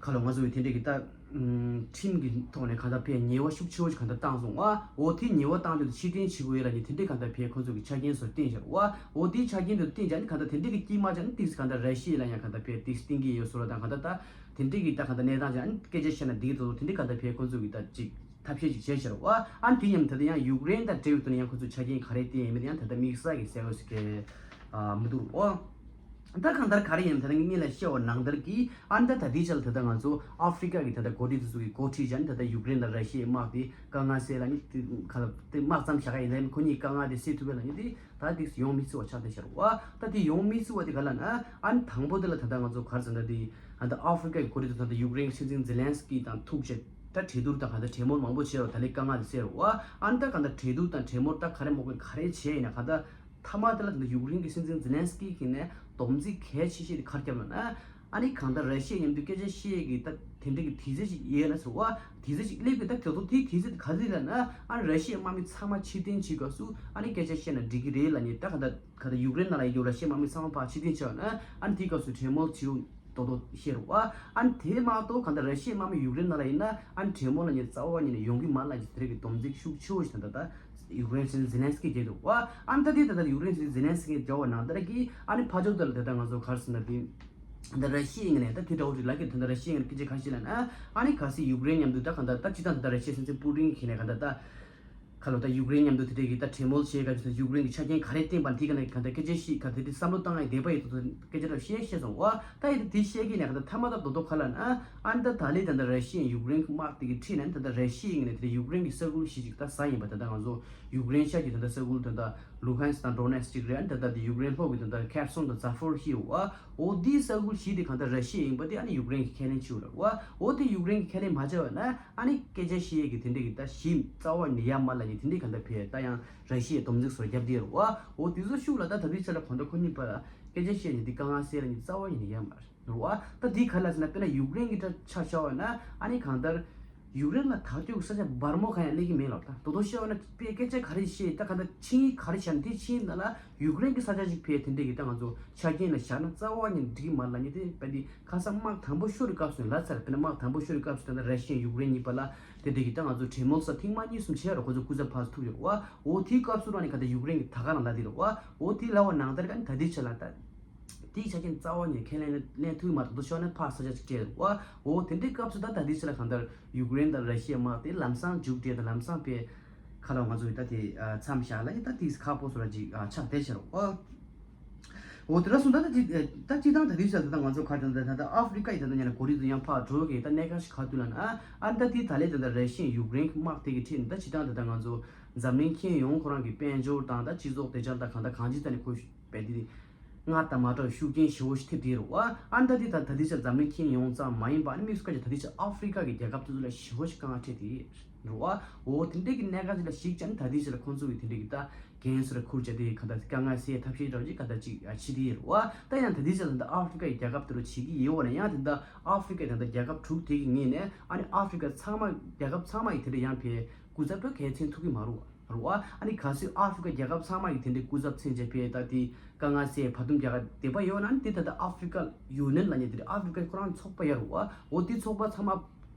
ཁ་ལོ་ང་ཚོ་གི་དེ་འདྲའི་གི་ད། ཁྲིམས་ཀྱི་ཐོག་ནས་གང་ལྟར་ཕའི་ཉེས་པ་ཤུགས་ཆེ་བོ་ཞིག་གང་ལྟར་བཏང་སོང་བ། འོ་དེ་ཉེས་པ་བཏང་རྒྱུ་དེ་ཕྱིར་འཐེན་བྱེད་དགོས་ཡོད་ལབ་ནས་དེ་འདྲའི་གང་ལྟར་ཕའི་ཁོ་ཚོ་གི་ཆ་རྐྱེན་སོགས་བསྟན་བཞག་བ། འོ་དེའི་ཆ་རྐྱེན་དེ་བསྟན་བྱས་ནས་གང་ལྟར་དེ་འདྲའི་གི་དཀྱིལ་མ་བྱས་ནས་ཏིག་གང་ལྟར་ར་ཤི་ཡ་ལ་ཡང་གང་ལྟར་ཕའི་ཏིག་བསྟན་གྱི་ཡོད་བཟོ་འདྲ་དང་གང་ལྟར་ད་དེ་འདྲའི་གི་ད་གང་ལྟར་གནས་སྟངས་བྱས་ནས་སྐད་ཆ་བཤད་ན་འགྲིག་གི་འདུག་དེ་འདྲའི་གང་ལྟར་ཕའི་ཁོ་ཚོ་གི་ད་ཅིག་ཐབས་ཤེས་ཅིག་བྱས་བཞག་བ། ཨ་ནི་དེ་མཉམ་ད་ལྟ་ཡང་ཡུཀ་རེན་དང་འབྲེལ་བའི་ཐོག་ནས་ཡང་ཁོ་ཚོ་ཆ་རྐྱེན་ག་རེ་བསྟན་ཡིན་མིན་ཡང་ད་ལྟ་དམིགས་བསལ་གྱི་གསལ་བོ་ཞིག་གི་མི་འདུག་འོ། ད་གང་ལྟར་ག་རེ་ཡིན་ད་ནི་ངས་ལ་བཤད་པ་ནང་ལྟར་གྱིས་ཨ་ནི་ད་ད་ལྟའི་ཆ་ལ་ད་ལྟ་ང་ཚོ་ཨ་ཧྥི་རི་ཀ་གི་ད་ལྟ་འགོ་ཁྲིད་དེ་ཚོ་གི་འགོ་ཁྲིད་བྱས་ནས་ད་ལྟ་ཡུཀ་རེན་དང་ར་ཤི་ཡའི་དམག་དེ་དཀའ་ངལ་སེལ་ལ་ནི་དེ་ག་ལ་དེ་དམག་ཙམ་བཞག་ག་ཡིན་ལ་ནི་ཁོ་གཉིས་དཀའ་ངལ་དེ་སེལ་ཐུབ་པ་ལ་ནི་དེ་ད་དེ་ཡོང་མི་སྲིད་པ་ཆགས་བསྡད་ཤར་བ། ད་དེ་ཡོང་མི་སྲིད་པ་དེ་ག་ལ་ན་ཨ་ནི་དང་པོ་དེ་ལ་ད་ལྟ་ང་ཚོ་ག་རེ་ཟེར་ན་དེ་ཨ་ད་ཨ་ཧྥི་རི་ཀ་གི་འགོ་ཁྲིད་དེ་ད་ལྟ་ཡུཀ་རེན་གྱི་སྲིད་འཛིན་ཛེ་ལན་སི་ཀི་དང་ཐུག་བྱས་ད་གྲོས་བསྡུར་དང་ག་ད་གྲོས་མོལ་མང་པོ་བྱས་རོགས་ད་ལས་དཀའ་ངལ་དེ་སེལ་རོགས་ཨ་ནི་ད་ག་ད་གྲོས་བསྡུར་དང་གྲོས་མོལ་ད་ག་རེ་མོ་གི་ག་རེ་བྱས་ཡིན་ན་ག་ད། མཐའ་མ་དེ་ལ་དེ་འདྲ་ཡུཀ་རེན་གྱི་སྲིད་འཛིན་ཛེ་ལན་སི་ཀི་གིས་ནས་སྡོམ་རྩིས་གལ་ཆེ་ཤོས་དེ་ག་རེ་བརྒྱབ་ལབ་ན། ཨ་ནི་གང་ལྟར་ར་ཤི་ཡ་མཉམ་དུ་སྐད་ཆ་བཤད་ཀྱི་ད་དེ་འདྲ་གི་དུས་ཚོད་ཅིག་ཡོད་ན་ཟེར་བ། དུས་ཚོད་ཅིག་སླེབས་ཀྱི་ད་དེ་ཚོ་དེའི་དུས་ཚོད་དེ་ག་ཚོད་ལབ་ན། ཨ་ནི་ར་ཤི་ཡའི་དམག་མི་ཚང་མ་ཕྱིར་འཐེན་བྱེད་སྐབས་སུ་ཨ་ནི་སྐད་ཆ་བཤད་ན་འགྲིག་གི་རེད་ལབ་ནས་ད་ག་ད་ག་ད་ཡུཀ་རེན་ནང་ལ་ཡོད་རྒྱུ་ར་ཤི་ཡའི་དམག་མི་ཚང་མ་ཕར་ཕྱིར་འཐེན་བྱས་པ་ན་ཨ་ནི་དེའི་སྐབས་སུ་གྲོས་མོལ་བྱེད་རུང་། ཏོག་ཏོག་བཤད་རོགས་ཨ། ཨ་ནི་དེ་མ་གཏོགས་གང་ལྟར་ར་ཤི་ཡའི་དམག་མི་ཡུཀ་རེན་ནང་ལ་ཡིན་ན་ཨ་ནི་གྲོས་མོལ་ལ་ཉེ་རྩ་བ་ཉིད་ནས་ཡོང་གི་མ་རེད་ལབ་ཀྱི་དེ་རིགས་སྡོམ་རྩིས་ཤུགས་ཆེ་བོ་ཞིག་ད་ལྟ་ད་ཡུཀ་རེན་སྲིད་འཛིན་ཛེ་ལན་སི་ཀི་བརྒྱབ་འདུག་ཨ། ཨ་ནི་ད་དེ་ད་ལྟ་ཡུཀ་རེན་སྲིད་འཛིན་ཛེ་ལན་སི་ཀི་བརྒྱབ་པ་ནང་ལྟར་གྱི་ཨ་ནི་ཕར་ཕྱོགས་དེ་ལ་ད་ལྟ་ང་ཚོ་ག་རེ་ཟེར་ན་དེ་ད་ར་ཤི་ཡའི་ངོས་ནས་ད་དེ་འདྲ་བོ་ཅིག་ལབ་ཀྱི་ད་ལྟ་ར་ཤི་ཡའི་ངོས་ནས་སྐད་ཆ་ག་རེ་བཤད་ལབ་ན་ཨ་ནི་གལ་སྲིད་ཡུཀ་རེན་མཉམ་དུ་ད་གང་ལྟར་ད་སྤྱིར་བཏང་ད་ལྟ་ར་ཤི་ཡའི་སྲིད་འཛིན་པུ་ཏིན་གྱིས་ནས་གང་ལྟར་ད། ཁ་ལོ་ད་ཡུཀ་རེན་མཉམ་དུ་དེ་འདྲའི་གི་ད་གྲོས་མོལ་བྱེད་ག་ཅིག་ཡུཀ་རེན་གི་ཆ་རྐྱེན་ག་རེ་བསྟན་པ་དེ་ག་ནས་ག་ད་སྐད་ཆ་བཤད་ག་དེ་དེ་བསམ་བློ་བཏང་ཡ་དེ་པ་ཡི་ཐོག་ཏུ་སྐད་ཆ་ར་བཤད་བཤད་སོང་བ། ད་ཡི་དེ་བཤད་གི་ནས་ག་ད་ཐ་མ་ད་དོ་དོ་ཁ་ལ་ན་ཨ་ནི་ད་ད་ལི་ད་ད་ར་ཤི་ཡན་ཡུཀ་རེན་གི་དམག་དེ་གི་ཁྲིད་ནས་ད་ད་ར་ཤི་ཡན་ནས་དེ་ཡུཀ་རེན་གི་ས་ཁུལ་བཞི་ཅིག་ད་ཟ་ཡིན་པ། ད་ད་ང་ཚོ་ཡུཀ་རེན་ཤར་གི་ད་ད་ས་ཁུལ་ད་ད་ལུ་ཧན་སི་དང་ཌོ་ནེ་སི་ཅིག་རེད། ཨ་ནི་ད་ད་དེ་ཡུཀ་རེན་ལྷོ་གི་ད་ད་ཁེར་སོན་དང་ཛ་ཕོར་ཧི་ཡོད་བ། འོ་དེའི་ས་ཁུལ་བཞི་དེ་ག་ད་ར་ཤི་ཡ་ཡིན་པ་དེ་ཨ་ནི་ཡུཀ་རེན་གི་ཁས་ལེན་བྱེད་དགོས་རེད་བ། འོ་དེ་ཡུཀ་རེན་གི་ཁས་ལེན་མ་བྱས་པ་ན། ཨ་ནི་སྐད་ཆ་བཤད་ཡས་ཀྱི་དེ་འདྲས་ཀྱི་ད་གཞི་རྩ་བ་ནས་ཡ་མ་ལ་ནི་དེ་འདྲས་ག་འདྲ་ཕེ་ད་ཡང་ར་ཤི་ཡའི་སྡོམ་རྩིས་སོགས་རྒྱབ་དེ་རུ་བ། འོ་དེ་ཚོ་ཤུགས་ལ་ད་ད་རེས་ཆ་ལ་གོ་ད་ཁོ་གཉིས་པ་ལ་སྐད་ཆ་བཤད་ནས་འདི་དཀའ་ངལ་སེལ་ལ་ནི་རྩ་བ་ནས་ཡ་མ་རུ་བ། ད་འདི་ག་ལ་ཟེར་ན་དཔེར་ན་ཡུཀ་རེན་གྱི་ད་ཆ་བཞག་པ་ན་ཨ་ནི་གང་ལྟར་ཡུཀ་རེན་ལ་ད་ལྟ་ས་ཆ་འབར་མོ་གང་ཡང་སླེབས་ཀྱི་མེད་ལབ། ད་དོ་དོ་བཤད་པ་ན་དཔེ་སྐད་ཆ་ག་རེ་བཤད་ད་ག་ད་ཆིངས་ཡིག་ག་རེ་བཞག་ན་དེ་ཆིངས་ཡིག་ནང་ལ་ཡུཀ་རེན་གྱི་ས་ཆ་ཞིག་ཕེ་དེ་འདྲས་ཀྱི་ད་ང་ཚོ་ཆ་རྐྱེན་ལ་བཞག་ན་རྩ་བ་ནས་འགྲིག་གི་མ་ལ་ནི་དེ་དཔེ་འདི་ཁ་སང་དམག་དང་པོ་ཤོར་བའི་སྐབས་སུ་ལ་ཚར་དཔེར་ན་དམག་དང་པོ་ཤོར་བའི་སྐབས་སུ་ད་ལྟ་ར་ཤི་ཡ་ཡུཀ་རེན་གཉིས་པ་ལ་དེ་འདྲ་གི་ད་ང་ཚོ་གྲོས་མོལ་ས་ཐེངས་མ་གཉིས་གསུམ་བྱས་རོགས་ཁོ་ཚོ་སྐུ་ཚབ་ཕར་ཚུར་ཐུག་ཡོད་རེད་བ། འོ་དེའི་སྐབས་སུ་རང་ནས་ག་ད་ཡུཀ་རེན་གྱི་ད་ག་རང་ལ་དེ་རེད་བ། འོ་དེ་ལ་བ་ནང་ལྟར་ག་ནི་ད་ལྟའི་ཆ་ལ་ད་དེའི་ཆ་རྐྱེན་རྩ་བ་ནས་ཁས་ལེན་ལེན་ཐུབ་མ་ཐུབ་དོ་ཤོར་ནས་ཕར་ས་ཆ་ཅིག་སྤྲད་རེད་བ། འོ་དེ་འདྲའི་སྐབས་སུ་ད་ད་ལྟའི་ཆ་ལ་གང་ལྟར་ཡུཀ་རེན་དང་ར་ཤི་ཡ་དམག་དེ་ལམ་སང་མཇུག་སྒྲིལ་དང་ལམ་སང་པའི་ཁ་ལ་ང་ཚོ་ཡི་ད་དེ་མཚམས་བཞག་ལ་ཡི་ད་དེ་ཁག་པོ་སོ་ར་ཅིག་ཆགས་བསྡད་ཤག་རེད་བ། འོ་དེ་འདྲ་སོང་ད་ད་ཅི་ད་ཅི་དང་ད་དུས་ཤར་ད་ང་ཚོ་ཁ་ད་ད་ད་ཨ་ཧྥི་རི་ཀ་ཡི་ད་ད་ཉ་ན་གོ་རི་དུ་ཡང་ཕར་འགྲོ་གི་ད་གནད་འགག་ཞིག་ག་དུས་ལ་ན་ཨ་ད་དེ་ད་ལས་ད་ད་ར་ཤི་ཡ་ཡུཀ་རེན་གྱི་དམག་དེ་གི་ཁྲིད་ནས་ད་ཅི་དང་ད་ད་ང་ཚོ་འཛམ་གླིང་ཁྱོན་ཡོངས་ཁོ་རང་གི་དཔལ་འབྱོར་དང་ད་སྤྱི་ཚོགས་བདེ་འཇགས་དང་གང་ད་གང་ཅི་ད་ནས་ཁོ་བས་དེ་སྔར་དང་མ་འདྲ་བའི་ཤུགས་རྐྱེན་ཞེ་བོ་ཞིག་ཐེབས་དེ་རུ་ཨ་ཨ་ད་དེ་ད་ད་དུས་ཤར་འཛམ་གླིང་ཁྱོན་ཡོངས་ཙམ་མ་ཡིན་པ་ཨ་ནི་དམིགས་སུ་བཀར་གྱི་ད་དུས་ཤར་ཨ་ཧྥི་རི་ཀ་གི་རྒྱལ་ཁབ་དེ་ཚོ་ལ་ཞེ་བོ་ཞིག་དཀའ་ངལ་འཕྲད་དེ་རུ་ཨ་འོ་དེ་འདྲས་ཀྱི་གནད་འགག་ཅིག་ལ་གཞིགས་ཀྱང་ད་དུས་ཤར་ཁོང་ཚོ་གི་དེ་འདྲས་ཀྱི་ད། རྒན་ཟུར་ཁུར་བྱས་ཏེ་ག་ད་དཀའ་ངལ་སེལ་ཐབས་ཤེས་འདྲ་བོ་ཅིག་ག་ད་ཅིག་བྱེད་དེ་ཡོད་རེད་བ། ད་ཡང་ད་ལྟའི་ཆ་ལ་ད་ཨ་ཧྥི་རི་ཀ་ཡི་རྒྱལ་ཁབ་དེ་རུ་བྱེད་ཀྱི་ཡོད་བ་ན་ཡང་དེ་ད་ཨ་ཧྥི་རི་ཀ་ཡི་ད་ལྟ་རྒྱལ་ཁབ་དྲུག་དེ་གི་ངོས་ནས་ཨ་ནི་ཨ་ཧྥི་རི་ཀ་ཚང་མ་རྒྱལ་ཁབ་ཚང་མ་ཡི་དེ་འདྲ་ཡང་ཕེ་སྐུ་ཚབ་ད་གལ་མཚན་ཐུག་གི་མ་རུང་བ་རུང་བ། ཨ་ནི་གལ་སྲིད་ཨ་ཧྥི་རི་ཀ་རྒྱལ་ཁབ་ཚང་མ་ཡི་དེ་འདྲའི་སྐུ་ཚབ་མཚན་བྱས་ཕེ་ད་དེ་དཀའ་ངལ་སེལ་བར་འདུམ་རྒྱག་ག་བསྡད་པ་ཡོད་ན་ནི་དེ་ད་ལྟ་ཨ་ཧྥི་རི་ཀ་ཡུ་ནེན་ལ་ཉེ་དེ་འདྲ་ཨ་ཧྥི་རི་ཀ་ཁོ་རང་ཚོགས་པ་ཡོད་རུང་བ། འོ་དེ་ཚོགས་པ་ཚང་མ།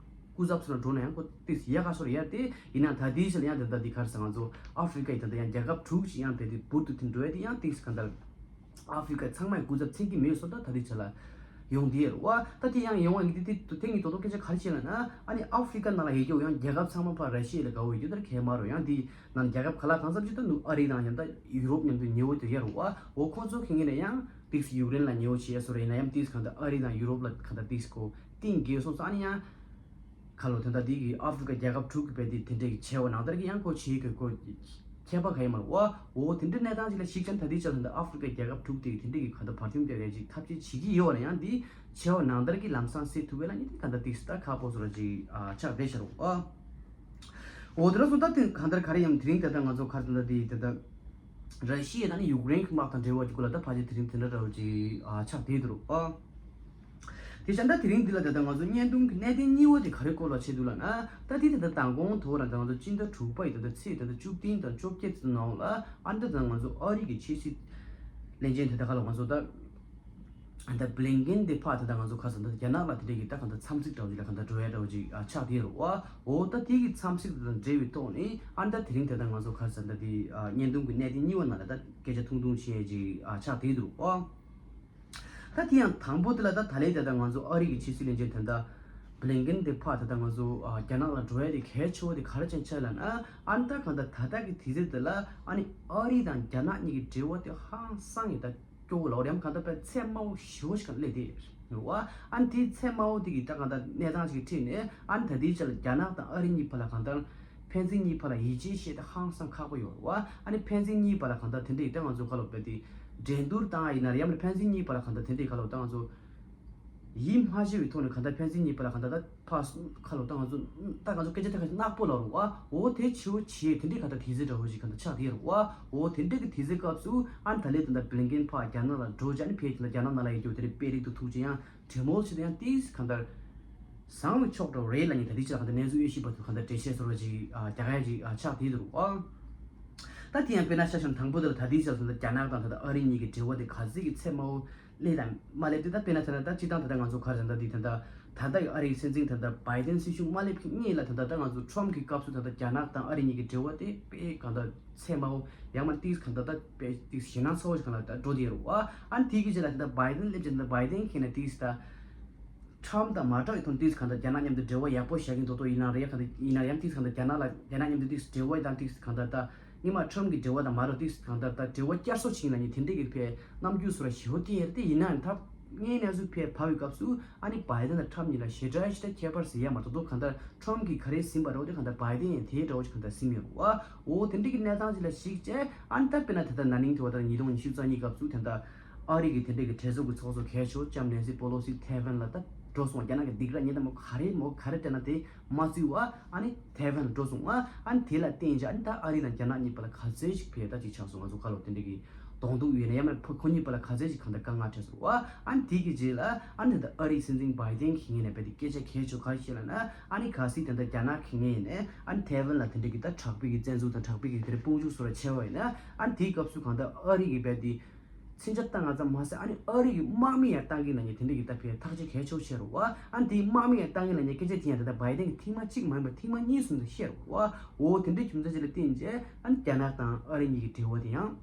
སྐུ་ཚབ་ཚོ་ལ་འགྲོ་ན་ཡང་ཁོ་ཏིས་ཡག་ག་སོར་ཡར་ཏེ་ཡིན་ན་ད་དེའི་ཆ་ལ་ཡང་དེ་ལྟ་དེ་གར་ས་ང་ཚོ་ཨ་ཧྥི་རི་ཀ་ཡི་ད་ལྟ་ཡང་རྒྱལ་ཁབ་དྲུག་ཅིག་ཡང་དེ་དེ་འབུར་དུ་དེ་འགྲོ་ཡ་དེ་ཡང་ཏིས་ག་འདར་ཨ་ཧྥི་རི་ཀ་ཚང་མའི་སྐུ་ཚབ་ཚན་གྱི་མེད་སོ་ད་ད་དེའི་ཆ་ལ་ཡོང་དེ་ཡར་བ་ད་དེ་ཡང་ཡོང་བ་ཡིན་དེ་དེ་དེ་ངི་དོ་དོ་སྐད་ཆ་ག་རེ་བྱས་ལ་ན་ཨ་ནི་ཨ་ཧྥི་རི་ཀ་ནང་ལ་ཡོད་རྒྱུ་ཡང་རྒྱལ་ཁབ་ཚང་མ་ཕར་ར་ཤི་ཡ་ལ་དགའ་བོ་ཡོད་རྒྱུ་ད་གལ་མ་རུ་ཡང་དེ་ནང་རྒྱལ་ཁབ་ག་ལ་གང་འཚམ་ཅིག་ད་ནུ་ཨ་རི་དང་ཡང་ད་ཡུ་རོབ་མཉམ་དུ་ཉེ་བོ་དེ་ཡར་བ་འོ་ཁོང་ཚོ་ཁེ་ངེ་ལ་ཡང་ཏིས་ཡུཀ་རེན་ལ་ཉེ་བོ་བྱས་སོ་རེ་ཡིན་ན་ཡང་ཏིས་གང་ད་ཨ་རི་དང་ཡུ་རོབ་ལ་གང་ད་ཏིས་ཁོ། གཏིང་རྒྱས་སོང་ཙང་ཨ་ནི་ཡང་། ཁ་ལོ་དོན་དག་འདི་གི་ཨ་ཧྥི་རི་ཀ་རྒྱལ་ཁབ་དྲུག་གི་བལ་འདི་དེ་འདྲའི་གི་ཆེ་བ་ནང་ལྟར་གི་ཡང་ཁོ་བྱེད་གི་ཁོ་ཁྱད་པར་ག་ཡི་མར་བ་འོ་དེ་འདྲའི་གནས་སྟངས་ཅིག་ལ་གཞིགས་ཀྱང་ད་ལྟའི་ཆ་ལ་འདི་ཨ་ཧྥི་རི་ཀ་རྒྱལ་ཁབ་དྲུག་དེ་གི་དེ་འདྲའི་གི་ག་ད་བར་ཐུམ་རྒྱག་ཡ་ཅིག་ཐབས་ཤེས་བྱེད་ཀྱི་ཡོད་བ་ན་ཡང་འདི་ཆེ་བ་ནང་ལྟར་གི་ལམ་སང་སེལ་ཐུབ་པའི་ལ་ཉིད་དེ་ག་ད་ཏིག་སི་ད་ཁག་པོ་སོ་ར་ཅིག་ཆགས་བསྡད་ཤར་བ། འོ་དེ་ར་སོང་ད་དེ་གང་ལྟར་ག་རེ་ཡང་དེ་རིང་ད་ལྟ་ང་ཚོ་ག་རེ་ད་ལྟ་དེ་ད་ལྟ། ར་ཤི་ཡ་དང་ནི་ཡུཀ་རེན་གྱི་དམག་དང་འབྲེལ་བ་གྱི་སྐོར་ལ་ད་ཕལ་ཆེར་དེ་རིང་དེ་འདྲ་འདྲ་བོ་ཅིག་ཨ་ཆགས་བསྡད་འདུག་ཨ། དེ་བཞིན་ད་དེ་རིང་འདི་ལ་ད་ལྟ་ང་ཚོ་བརྙན་ཐུང་གི་གནད་དོན་གཉིས་པ་དེ་ག་རེ་སྐོར་ལ་བྱེད་འདུག་ལབ་ན། ད་དེ་ད་ལྟ་མདང་དགོང་དོ་རང་ད་ང་ཚོ་སྤྱི་ཟླ་དྲུག་པ་ཡི་ད་ལྟ་ཚེས་ད་ལྟ་བཅུ་བདུན་དང་བཅོ་བརྒྱད་ཙམ་ནང་ལ་ཨ་ནི་ད་ལྟ་ང་ཚོ་ཨ་རི་གི་ཕྱི་སྲིད་བློན་ཆེན་དེ་ད་ག་ལ་ང་ཚོ་ད་ད་བྷི་ལིན་ཀེན་དེ་ཕར་ད་ལྟ་ང་ཚོ་ཁ་སང་ད་རྒྱ་ནག་ལ་དེ་འདྲ་གི་ད་གང་ད་འཚམས་གཟིགས་འདྲ་བོ་ཅིག་ལ་གང་ད་འགྲོ་ཡ་འདྲ་བོ་ཅིག་ཨ་ཆགས་བསྡད་ཡོད་རེད་བ། འོ་ད་དེ་གི་འཚམས་གཟིགས་དང་འབྲེལ་བའི་ཐོག་ནས་ཨ་ནི་ད་དེ་རིང་ད་ལྟ་ང་ཚོ་ཁ་སང་ད་དེ་ཨ་བརྙན་ཐུང་གི་གནད་དོན་གཉིས་པ་ནང་ལ་ད་སྐད་ཆ་ཐུང་ཐུང་བཤད་ཡ་ཅིག་ཨ་ཆགས་བསྡད་ཡོད་རེད་བ། ད་དེ་ཡང་དང་པོ་དེ་ལ་ད་ད་ལན་ད་ལྟ་ང་ཚོ་ཨ་རི་གི་ཕྱི་སྲིད་བློན་ཆེན་ད་ལྟ་བྷི་ལིན་ཀེན་དེ་ཕར་ད་ལྟ་ང་ཚོ་ཨ་རྒྱ་ནག་ལ་འགྲོ་ཡ་དེ་གལ་ཆེ་བོ་དེ་ག་རེ་བྱས་ནས་ཆགས་ལབ་ན། ཨ་ནི་ད་གང་ལྟར་ད་ལྟ་གི་དུས་ཚོད་དེ་ལ་ཨ་ནི་ཨ་རི་དང་རྒྱ་ནག་གཉིས་ཀྱི་འབྲེལ་བ་དེ་ཧང་སང་ཡིན་ད་སྐྱོ་བོ་ལ་འོ་རེམ་གང་ལྟར་དཔེ་ཚད་དམའ་བོ་ཞེ་བོ་ཞིག་ག་སླེབས་དེ་རེད་བ། ཨ་ནི་དེའི་ཚད་དམའ་བོ་དེ་གི་ད་གང་ལྟར་གནས་སྟངས་ཤིག་ཁྲིད་ནས་ཨ་ནི་ད་ལྟའི་ཆ་ལ་རྒྱ་ནག་དང་ཨ་རི་གཉིས་བར་ལ་གང་ལྟར་ཕན་ཚུན་གཉིས་བར་ལ་ཡིད་ཆེས་བཤད་དེ་ཧང་སང་ཁག་པོ་ཡོད་རེད་བ། ཨ་ནི་ཕན་ཚུན་གཉིས་བར་ལ་གང་ལྟར་དེ་འདྲའི་ད་ང་ཚོ་ཁ་ལོ་དཔེ་དེ་འགྲན་བསྡུར་བཏང་ཡ་ཡིན་ན་རེད་ཡང་མིན་ཕན་ཚུན་གཉིས་བར་ལ་གང་ལྟར་དེ་འདྲའི་ཁ་ལོ་ད་ང་ཚོ་ཡིད་མ་ཆེས་པའི་ཐོག་ནས་གང་ལྟར་ཕན་ཚུན་གཉིས་བར་ལ་གང་ལྟར་ད་ཕར་ཁ་ལོ་ད་ང་ཚོ་ད་ང་ཚོ་སྐད་ཆ་ད་ག་ནག་པོ་ལབ་རུང་བ་འོ་དེ་ཆེ་བོ་བྱེད་དེ་འདྲའི་གང་ལྟར་དུས་ཚོད་འདྲ་བོ་ཞིག་གང་ལྟར་ཆགས་དེ་རུང་བ་འོ་དེ་འདྲའི་གི་དུས་ཚོད་སྐབས་སུ་ཨ་ནི་ད་ལས་ད་ལྟ་བྷི་ལིན་ཀེན་ཕར་རྒྱ་ནག་ལ་འགྲོ་བྱས་ཨ་ནི་ཕེབས་ཀྱི་ལ་རྒྱ་ནག་ནང་ལ་ཡོད་རྒྱུ་དེ་འདྲའི་དཔེ་རིགས་དང་ཐུག་ཅིག་ཡང་གྲོས་མོལ་བྱེད་དུ་ཡང་ཏིས་གང་ལྟར་བཟང་བའི་ཕྱོགས་འགྲོ་རེད་ལ་ནི་ད་ལྟའི་ཆ་ལ་གང་ལྟར་གནས་ཚུལ་དབྱེ་ཞིབ་པ་ཚོ་གང་ལྟར་འགྲེལ་བཤད་བཟོ་འདྲ་ཅིག་རྒྱག་ཡ་ཅིག་ཆགས་དེ་རུང་བ། ད་དེ་ཡང་དཔེར་ན་ཤ་ཞོན་དང་པོ་དེ་ལ་ད་ལྟའི་ཆ་ལ་ད་ལྟ་རྒྱ་ནག་དང་ད་ལྟ་ཨ་རི་གཉིས་ཀྱི་འབྲེལ་བ་དེ་ག་ཚོད་ཀྱི་ཚད་དམའ་བོ་སླེབས་དང་མ་སླེབས་དེ་ད་དཔེར་ན་ད་ལྟ་ད་སྤྱི་བཏང་ད་ལྟ་ང་ཚོ་ག་རེ་ད་ལྟ་འདི་ད་ལྟ་ད་ལྟ་ཨ་རིའི་སྲིད་འཛིན་ད་ལྟ་བྷའི་ཏན་སྲིད་སྐྱོང་མ་སླེབས་ཀྱི་སྔོན་ལ་ད་ལྟ་ད་ང་ཚོ་ཁྲོམ་གྱི་སྐབས་སུ་ད་ལྟ་རྒྱ་ནག་དང་ཨ་རི་གཉིས་ཀྱི་འབྲེལ་བ་དེ་དཔེ་གང་ལྟར་ཚད་དམའ་བོ་ཡང་མ་ཏིས་གང་ལྟར་ད་དཔེ་ཏིས་ཞེད་སྣང་ཚ་བོ་ཞིག་གང་ལ་ད་འགྲོ་དེ་ཡོད་རེད་བ། ཨ་ནི་དེ་གི་རྗེས་ལ་ད་ལྟ་བྷའི་ཏན་སླེབས་རྗེས་ད་ལྟ་བྷའི་ཏན་ཁེ་ན་ཏིས་ད་ཁྲམ་དང་མ་འདྲ་བའི་ཐོག་ཏིས་གང་ལྟར་རྒྱ་ནག་མཉམ་དུ་འབྲེལ་བ་ཡག་པོ་བྱ་གིན་དོ་དོ་ཡིན་ན་རེད་གང་ལྟར་ཡིན་ན་ཡང་ཏིས་གང་ལྟར་རྒྱ་ནག་ལ་རྒྱ་ནག་མཉམ་དུ་ཏིས་འབྲེལ་བ་དང་ཏིས་གང་ལྟར་ད་སྔོན་མ་ཁྲོམ་གྱི་འབྲེལ་བ་དང་མ་འདྲ་ཏིས་གང་ལྟར་ད་འབྲེལ་བ་བསྐྱར་གསོ་བྱེད་ན་ནི་དེ་འདྲས་ཀྱི་ཕའི་རྣམ་འགྱུར་སོ་ར་ཞེ་བོ་སྟོན་ཡོད་རེད་དེ་ཡིན་ན་ཡང་ཐབས་ངའི་གནས་ཚུལ་ཕའི་བབས་པའི་སྐབས་སུ་ཨ་ནི་བྷའི་ཏན་དང་ཁྲམ་གཉིས་ལ་ཞེ་དྲག་ཞེ་དྲག་ཁྱད་པར་ཟེར་ཡ་མ་གཏོགས་གང་ལྟར་ཁྲོམ་གྱིས་ག་རེ་ཟིན་པ་རེད་དེ་གང་ལྟར་བྷའི་ཏན་ཡང་དེའི་འདྲ་བོ་ཞིག་གང་ལྟར་ཟིན་ཡོད་རེད་བ། འོ་དེ་འདྲས་ཀྱི་གནས་སྟངས་ཅིག་ལ་གཞིགས་བྱས་ཨ་ནི་ད་དཔེར་ན་ད་ལྟ་ན་ནིང་དེ་བ་ད་ཉིས་སྟོང་ཉི་ཤུ་རྩ་གཉིས་སྐབས་སུ་དེ་འདྲ་ཨ་རི་གི་དེ་འདྲས་ཀྱི་གྲོས་ཚོགས་ཀྱི་ཚོགས་གཙོ་གལ་ཆེ་བོ་ལྕམ་ནེན་སི་པོ་ལོ་སི་ཐའེ་ཝན་ལ་ད་འགྲོ་སོང་རྒྱ་ནག་གི་སྡིགས་ར་ཉེན་ད་མོ་ག་རེ་མོ་ག་རེ་སྤྲད་ན་དེ་མ་བརྩི་བ་ཨ་ནི་ཐའེ་ཝན་ལ་འགྲོ་སོང་ཨ་ཨ་ནི་དེ་ལ་བརྟེན་བྱས་ཨ་ནི་ད་ཨ་རི་དང་རྒྱ་ནག་གཉིས་བར་ལ་ག་ཚོད་ཞིག་ཕེ་ད་ཅིག་ཆགས་སོང་ང་ཚོ་ཁ་ལོ་དེ་འདྲས་ཀྱི་གདོང་གཏུག་ཡོད་ན་ཡང་མ་ཁོ་གཉིས་བར་ལ་ག་ཚོད་ཞིག་གང་ལྟར་དཀའ་ངལ་འཕྲད་སོང་བ་ཨ་ནི་དེ་གི་རྗེས་ལ་ཨ་ནི་ད་ཨ་རིའི་སྲིད་འཛིན་བྷའི་ཏན་གྱི་ངོས་ནས་བལ་དེ་སྐད་ཆ་གལ་ཆེ་ག་རེ་བཤད་ལབ་ན་ཨ་ནི་གལ་སྲིད་དེ་འདྲ་རྒྱ་ནག་གི་ངོས་ནས་ཨ་ནི་ཐའེ་ཝན་ལ་དེ་འདྲས་ཀྱི་ད་དྲག་པོའི་གི་བཙན་འཛུལ་དང་དྲག་པོའི་གི་དེ་འདྲ་དཔུང་འཇུག་སོགས་ལ་བྱས་པ་ཡིན་ན་ཨ་ནི་དེའི་སྐབས་སུ་གང་ལྟར་ཨ་རི་གི་བལ་དེ། མཚོན་ཆ་བཏང་ང་ཙམ་མ་ཟད་ཨ་ནི་ཨ་རི་གི་དམག་མི་ཡང་བཏང་གི་ལ་ཉེ་དེ་འདྲ་གི་ད་ཕེ་ཐག་གཅོད་གལ་ཆེ་བོ་བྱས་རུ་བ་ཨ་ནི་དེའི་དམག་མི་ཡང་བཏང་གི་ལ་ཉེ་སྐད་ཆ་དེ་ཡང་ད་ལྟ་བྷའི་ཏན་གི་ཐེངས་མ་གཅིག་མ་ཡིན་པར་ཐེངས་མ་གཉིས་གསུམ་དུ་བཤད་རུ་བ་འོ་དེ་འདྲའི་རྒྱུ་མཚན་ཅིག་ལ་བརྟེན་རྗེས་ཨ་ནི་རྒྱ་ནག་དང་ཨ་རི་གཉིས་ཀྱི་འབྲེལ་བ་དེ་ཡང་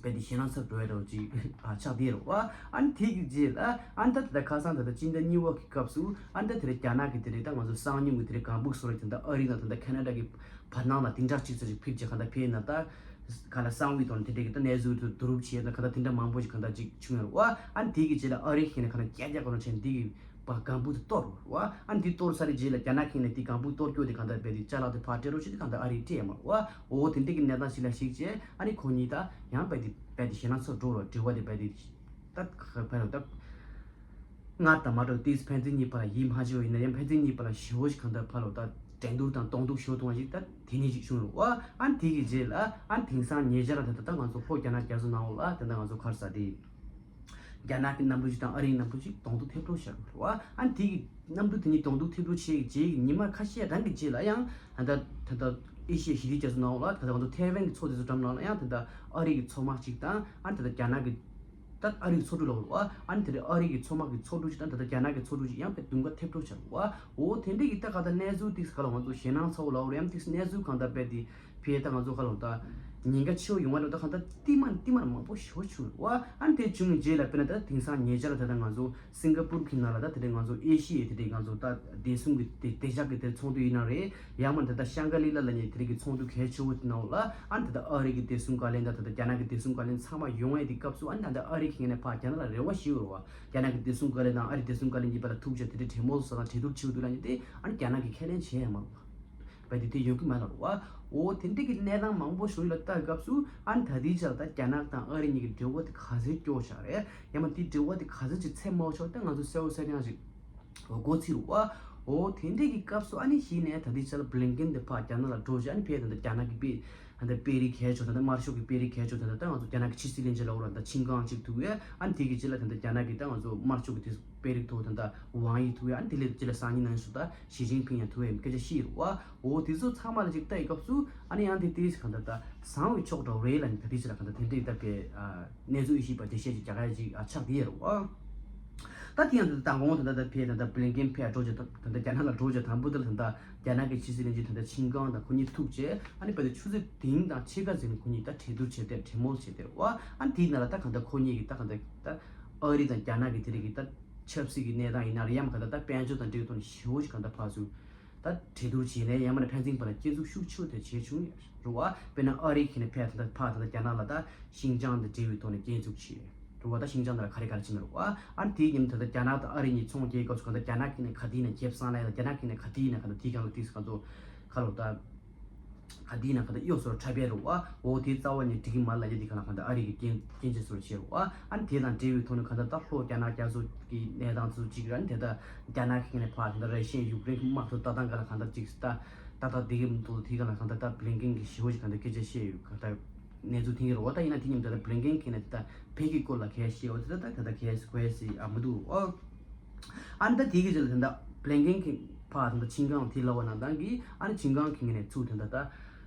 བལ་དེ་ཞེད་སྣང་ཚ་པོ་འགྲོ་ཡ་འདྲ་བོ་ཅིག་ཨ་ཆགས་བསྡད་རུ་བ་ཨ་ནི་དེ་གི་རྗེས་ལ་ཨ་ནི་ད་ད་ལྟ་ཁ་སང་ད་ལྟ་སྤྱི་ཟླ་གཉིས་པ་གི་སྐབས་སུ་ཨ་ནི་ད་དེ་རེད་རྒྱ་ནག་གི་དེ་རེད་ད་ང་ཚོ་གསང་ཉུལ་གི་དེ་རེད་ཀམ་བུ་སོ་ར་དེ་ད་ཨ་རི་དང་ད་ལྟ་ཁ་ན་ཌ་གི་བར་སྣང་ལ་ལྡིང་ཁྲག་ཅིག་ཙམ་ཞིག་ཕེབས་རྗེས་ག་ད་ཕེབས་ན་ད། ག་ལ་གསང་བའི་དོན་དེ་འདྲའི་གི་ད་གནས་ཚུལ་དུ་བསྡུ་རུབ་བྱས་ན་ག་ད་དེ་འདྲ་མང་པོ་ཞིག་ག་ད་ཅིག་བྱུང་ཡོད་རེད་བ། ཨ་ནི་དེ་གི་རྗེས་ལ་ཨ་རི་ཁེ་ན་ག་ན་རྒྱ་རྒྱ་ག་ན་ཆེན་འདི་གི་བ་ཀམ་བུ་དེ་གཏོར་རུ་བ། ཨ་ནི་འདི་གཏོར་ས་རི་རྗེས་ལ་རྒྱ་ནག་ཁེ་ན་དེ་ཀམ་བུ་གཏོར་སྐྱོ་དེ་ག་ད་བས་དེ་ཅ་ལག་དེ་ཕར་སྤྲད་རོགས་ཞེས་དེ་ག་ད་ཨ་རི་སྤྲད་མ་རེད་བ། འོ་དེ་འདྲའི་གི་གནས་སྟངས་ཤིག་ལ་ཞིག་བྱས་ཨ་ནི་ཁོ་གཉིས་ད་ཡང་བས་དེ་བས་དེ་ཞེད་སྣང་ཚ་འགྲོ་རོགས་འབྲེལ་བ་དེ་བས་དེ་ད་ག་བས་རོགས་ད། སྔར་དང་མ་འདྲ་བའི་ཏིས་ཕན་ཚུན་གཉིས་བར་ལ་ཡིད་མ་ཆེས་པ་ཡིན་ན་ཡང་ཕན་ཚུན་གཉིས་བར་ལ་ཞེ་བོ་ཞིག་གང་ལྟར་ཕར་ལོག་ད་འགྲན་བསྡུར་དང་གདོང་གཏུག་ཞེ་བོ་གཏོང་བ་ཞིག་ད་དེ་ནས་ཞིག་བྱུང་རུང་བ། ཨ་ནི་དེ་གི་རྗེས་ལ་ཨ་ནི་དེང་སང་ཉེ་ཆར་ལ་ད་ལྟ་ད་ང་ཚོ་ཧོ་རྒྱ་ནག་རྒྱ་མཚོ་ནང་ལོགས་ལ་ད་ལྟ་ང་ཚོ་ག་རེ་ཟ་དེ་རྒྱ་ནག་གི་གནམ་གྲུ་ཞིག་དང་ཨ་རིའི་གནམ་གྲུ་ཞིག་གདོང་གཏུག་ཐེབས་འགྲོ་བཞག་རུང་བ། ཨ་ནི་དེ་གི་གནམ་གྲུ་དེ་གཉིས་གདོང་གཏུག་ཐེབས་འགྲོ་བྱས་རྗེས་ཀྱི་ཉི་མ་ཁ་ཤས་རང་གི་རྗེས་ལ་ཡང་ད་ལྟ་ད་ལྟ་ཨེ་ཤི་ཡ་ཞི་བདེ་རྒྱ་མཚོ་ནང་ལོགས་ལ་ད་ལྟ་ང་ཚོ་ཐའེ་ཝན་གྱི་མཚོ་དེ་ཚོ་འགྲམ་ནང་ལ་ཡང་ད་ལྟ་ཨ་རི་གི་མཚོ་དམག་ཅིག་དང་ཨ་ནི་ད་ལྟ་རྒྱ་ནག་གི་ད་ཨ་རིའི་མཚོ་གྲུ་ལ་འོ་ཨ་ནི་དེ་རིང་ཨ་རི་གི་མཚོ་དམག་གི་མཚོ་གྲུ་ཞིག་དང་ད་ལྟ་རྒྱ་ནག་གི་མཚོ་གྲུ་ཞིག་ཡང་དཔེ་མདུན་ཁ་ཐེབས་འགྲོ་བྱུང་བ། འོ་དེ་འདྲ་ཡིན་ད་ག་ད་གནས་ཚུལ་ཏིག་ག་ལ་ང་ཚོ་ཞེད་སྣང་ཚ་བོ་ལ་འོ་ཡང་ཏིག་གནས་ཚུལ་གང་ལྟར་དཔེ་དེ་ཕེ་ད་ང་ཚོ་ག་ལ་ད་ཉེན་ཁ་ཆེ་བོ་ཡོང་བ་ལ་ད་གང་ལྟར་ཏི་མ་ཏི་མ་མང་པོ་ཞེ་བོ་བྱུང་བ། ཨ་ནི་དེ་བྱུང་རྗེས་ལ་དཔེར་ན་ད་དེང་སང་ཉེ་ཆར་ལ་ད་ལྟ་ང་ཚོ་སིང་ག་པུར་གི་ནང་ལ་ད་དེ་འདྲ་ང་ཚོ་ཨེ་ཤི་ཡའི་དེ་འདྲ་ང་ཚོ་ད་བདེ་སྲུང་གི་དེ་བདེ་འཇགས་ཀྱི་དེ་ཚོགས་འདུ་ཡིན་ན་རེད། ཡང་མིན་ད་ལྟ་ཤང་ག་ལི་ལ་ལ་ཉེ་དེ་རིགས་ཀྱི་ཚོགས་འདུ་གལ་ཆེ་བོ་དེ་ནང་ལ་ཨ་ནི་ད་ལྟ་ཨ་རི་གི་བདེ་སྲུང་བཀའ་བློན་དང་ད་ལྟ་རྒྱ་ནག་གི་བདེ་སྲུང་བཀའ་བློན་ཚང་མ་ཡོང་ཡས་དེ་སྐབས་སུ་ཨ་ནི་ད་ལྟ་ཨ་རི་གི་ངོས་ནས་ཕར་རྒྱ་ནག་ལ་རེ་བ་ཞིག་ཡོད་རེད་བ། རྒྱ་ནག་གི་བདེ་སྲུང་བཀའ་བློན་དང་ཨ་རི་བདེ་སྲུང་བཀའ་བློན་གཉིས་བར་ལ་ཐུག་བྱས་དེ་འདྲའི་གྲོས་མོལ་བཟོ་དང་གྲོས་བསྡུར་བྱེད་དགོས་འདུག་ལབ་ནས་དེ་ཨ་ནི་རྒྱ་ནག་གིས་ཁས་ལེན་བྱས་ཡ་མ་རེད་བ། བས་དེ་དེ་ཡོང་གི་མ་རེད་བ། འོ་དེ་འདྲའི་གི་གནས་སྟངས་མང་པོ་ཞིག་ལ་ལྟ་སྐབས་སུ་ཨ་ནི་ད་ལྟའི་ཆར་ད་རྒྱ་ནག་དང་ཨ་རི་གཉིས་ཀྱི་འབྲེལ་བ་དེ་ག་ཚོད་སྐྱོ་ཤག་རེད། ཡང་མ་དེའི་འབྲེལ་བ་དེ་ག་ཚོད་ཅིག་ཚད་མང་ཤོག་ད་ང་ཚོ་གསལ་བོ་གསལ་རྐྱང་ཞིག་འོ་འགོ་ཚིག་རུ་བ། འོ་དེ་འདྲའི་གི་སྐབས་སུ་ཨ་ནི་གཞི་ནས་ད་ལྟའི་ཆར་ལ་བྷི་ལིན་ཀེན་དེ་ཕར་རྒྱ་ནག་ལ་འགྲོ་བཞིན་ཨ་ནི་ཕེབས་ད་ལྟ་རྒྱ་ནག་གི་དཔེ་ ད་ལྟ་དཔོན་རིགས་གལ་ཆེ་ད་ལྟ་དམར་ཤོག་གི་དཔོན་རིགས་གལ་ཆེ་ད་ལྟ་ད་ང་ཚོ་རྒྱ་ནག་གི་ཕྱི་སྲིད་བློན་ཆེན་ལ་འོ་ར་ད་ཆིན་ཀང་གཅིག་ཐུག་ཡོད། ཨ་ནི་དེ་གི་རྗེས་ལ་ད་ལྟ་རྒྱ་ནག་གི་ད་ང་ཚོ་དམར་ཤོག་གི་དེ་དཔོན་རིགས་ཐུག་ད་ལྟ་ཝང་ཡི་ཐུག་ཡོད། ཨ་ནི་དེ་ལས་རྗེས་ལ་སང་ཉིན་གནངས་ཉིན་སུ་ད་ཞི་ཅིན་ཕིང་ཡང་ཐུག་ཡོད་སྐད་ཆ་བཤད་རུ་བ། འོ་དེ་ཚོ་ཚང་མ་ལ་ཅིག་ལྟ་ཡི་སྐབས་སུ་ཨ་ནི་ཡང་དེ་དེ་གང་ད་ད་བཟང་བའི་ཕྱོགས་འདྲ་བོ་རེད་ལ་ནི་ད་དེ་ཕྱི་ལ་གང་ད་དེ་འདྲའི་ད་པའི་གནས་ཚུལ་ཡི་ཤེས་པ་དེ་བཤད་ཅིག་རྒྱ་གར་ཅིག་ཆགས་དེ་ཡོད་རུ་བ། ད་དེ་ཡང་ད་ལྟ་དང་གོང་ད་ལྟ་ད་ཕེ་ད་ལྟ་བླིན་ཀིན་ཕེ་འགྲོ་རྒྱུ་ད་ད་ལྟ་རྒྱ་ནག་ལ་འགྲོ་རྒྱུ་དང་པོ་ད་ལ་ད་ལྟ་རྒྱ་ནག་གི་ཕྱི་སྲིད་བློན་ཆེན་ད་ལྟ་ཆིན་ཀང་དང་ཁོ་གཉིས་ཐུག་རྗེས་ཨ་ནི་བལ་ཡུལ་ཆུ་ཚོད་བདུན་དང་ཕྱེད་ཀ་ཙམ་ཁོ་གཉིས་ད་གྲོས་བསྡུར་བྱས་ཏེ་གྲོས་མོལ་བྱས་ཏེ་རེད་བ། ཨ་ནི་དེའི་ནང་ལ་ད་གང་ལྟར་ཁོ་གཉིས་ཀྱིས་ད་གང་ལྟར་ད་ཨ་རི་དང་རྒྱ་ནག་གི་དེ་རིགས་ཀྱི་ད་ཆབ་སྲིད་ཀྱི་གནས་སྟངས་ཡིན་ན་རེད་ཡང་གང་ལྟར་ད་དཔལ་འབྱོར་དང་འབྲེལ་བའི་ཐོག་ནས་ཞེ་པོ་ཅིག་གང་ལྟར་ཕར་ཚུར་ད་གྲོས་བསྡུར་བྱས་ནས་ཡང་མིན་ན་ཕན་ཚུན་བར་ལ་སྐྱོན་འཛུགས་ཤུགས་ཆེ་བོ་དེ་བྱས་བྱུང་ཡོད་རེད་བ། དཔེར་ན་ཨ་རི་ཁྱེད་ནས་ཕེབས་ད་ལྟ་ཕར་ད་ལྟ་རྒྱ་ནག་ལ་ད་ཤིང་ཅང་དང་འབྲེལ་བའི་ཐོག་ནས་སྐྱོན་འཛུགས་བྱས། རུ་བ་དང་ཤིང་ཅང་དང་ལ་ག་རེ་ག་རེ་བྱེད་མི་རུ་བ། ཨ་ནི་དེའི་ཉིན་ད་ལྟ་རྒྱ་ནག་དང་ཨ་རི་གཉིས་ཚོང་རྒྱག་སྐབས་སུ་གང་ལྟར་རྒྱ་ནག་གི་ནས་ག་དེའི་ནས་ཁེབས་སང་ལ་ཡང་རྒྱ་ནག་གི་ནས་ག་དེའི་ནས་གང་ལྟར་དེའི་སྒང་ལ་དེས་གང་ཚོ་ཁ་ལོ་ད་ག་དེའི་ནས་གང་ལྟར་གཡོ་སོར་འཁྲབ་པའི་རུ་བ། འོ་དེའི་རྩ་བ་ནས་འགྲིག་གི་མ་ལ་ཡ་དེ་གང་ལ་གང་ལྟར་ཨ་རི་གི་རྐྱེན་རྐྱེན་ཆེ་སོར་བྱེད་རུ་བ། ཨ་ནི་དེ་དང་འབྲེལ་བའི་ཐོག་ནས་གང་ལྟར་ད་ལྷོ་རྒྱ་ནག་རྒྱ་མཚོ་གི་གནས་སྟངས་ཚོ་གཅིག་ར་ནི་དེ་ད་རྒྱ་ནག་གི་ནས་ཕར་ད་ལྟ་ར་ཤི་ཡ་ཡུཀ་རེན་གི་དམག་འཁྲུག་ལྟ་སྟངས་གང་ལ་གང་ལྟར་གཅིག་ད་ད་ད་དེ་གི་མི་འདུག་དེའི་གང་ལ་གང་ལྟར་ད་བླིན་ཀིན་གི་ཞེ་པོ་ཞིག་གང་ལྟར་སྐད་ཆ་བཤད་ཡོད་གང་ལྟར། གནས་ཚུལ་ཐོན་གྱི་རེད་བ། ད་ཡིན་ན་དེ་མཉམ་དུ་ད་བླིན་ཀིན་གྱིས་ནས་ད་བོད་ཀྱི་སྐོར་ལ་གལ་བཤད་འོ་དེ་ད་ད་ད་གལ་གལ་སྲིད་ཨ་མི་འདུག་ཨོ། ཨ་ནི་ད་དེ་གི་ཆེད་ལ་ད་ད་བླིན་ཀིན་གྱིས་ཕར་ད་ད་ཆིན་ཀང་དེ་ལ་བ་ན་ད་གི་ཨ་ནི་ཆིན་ཀང་གི་ངོས་ནས་ཚུར་ད་ད་ད་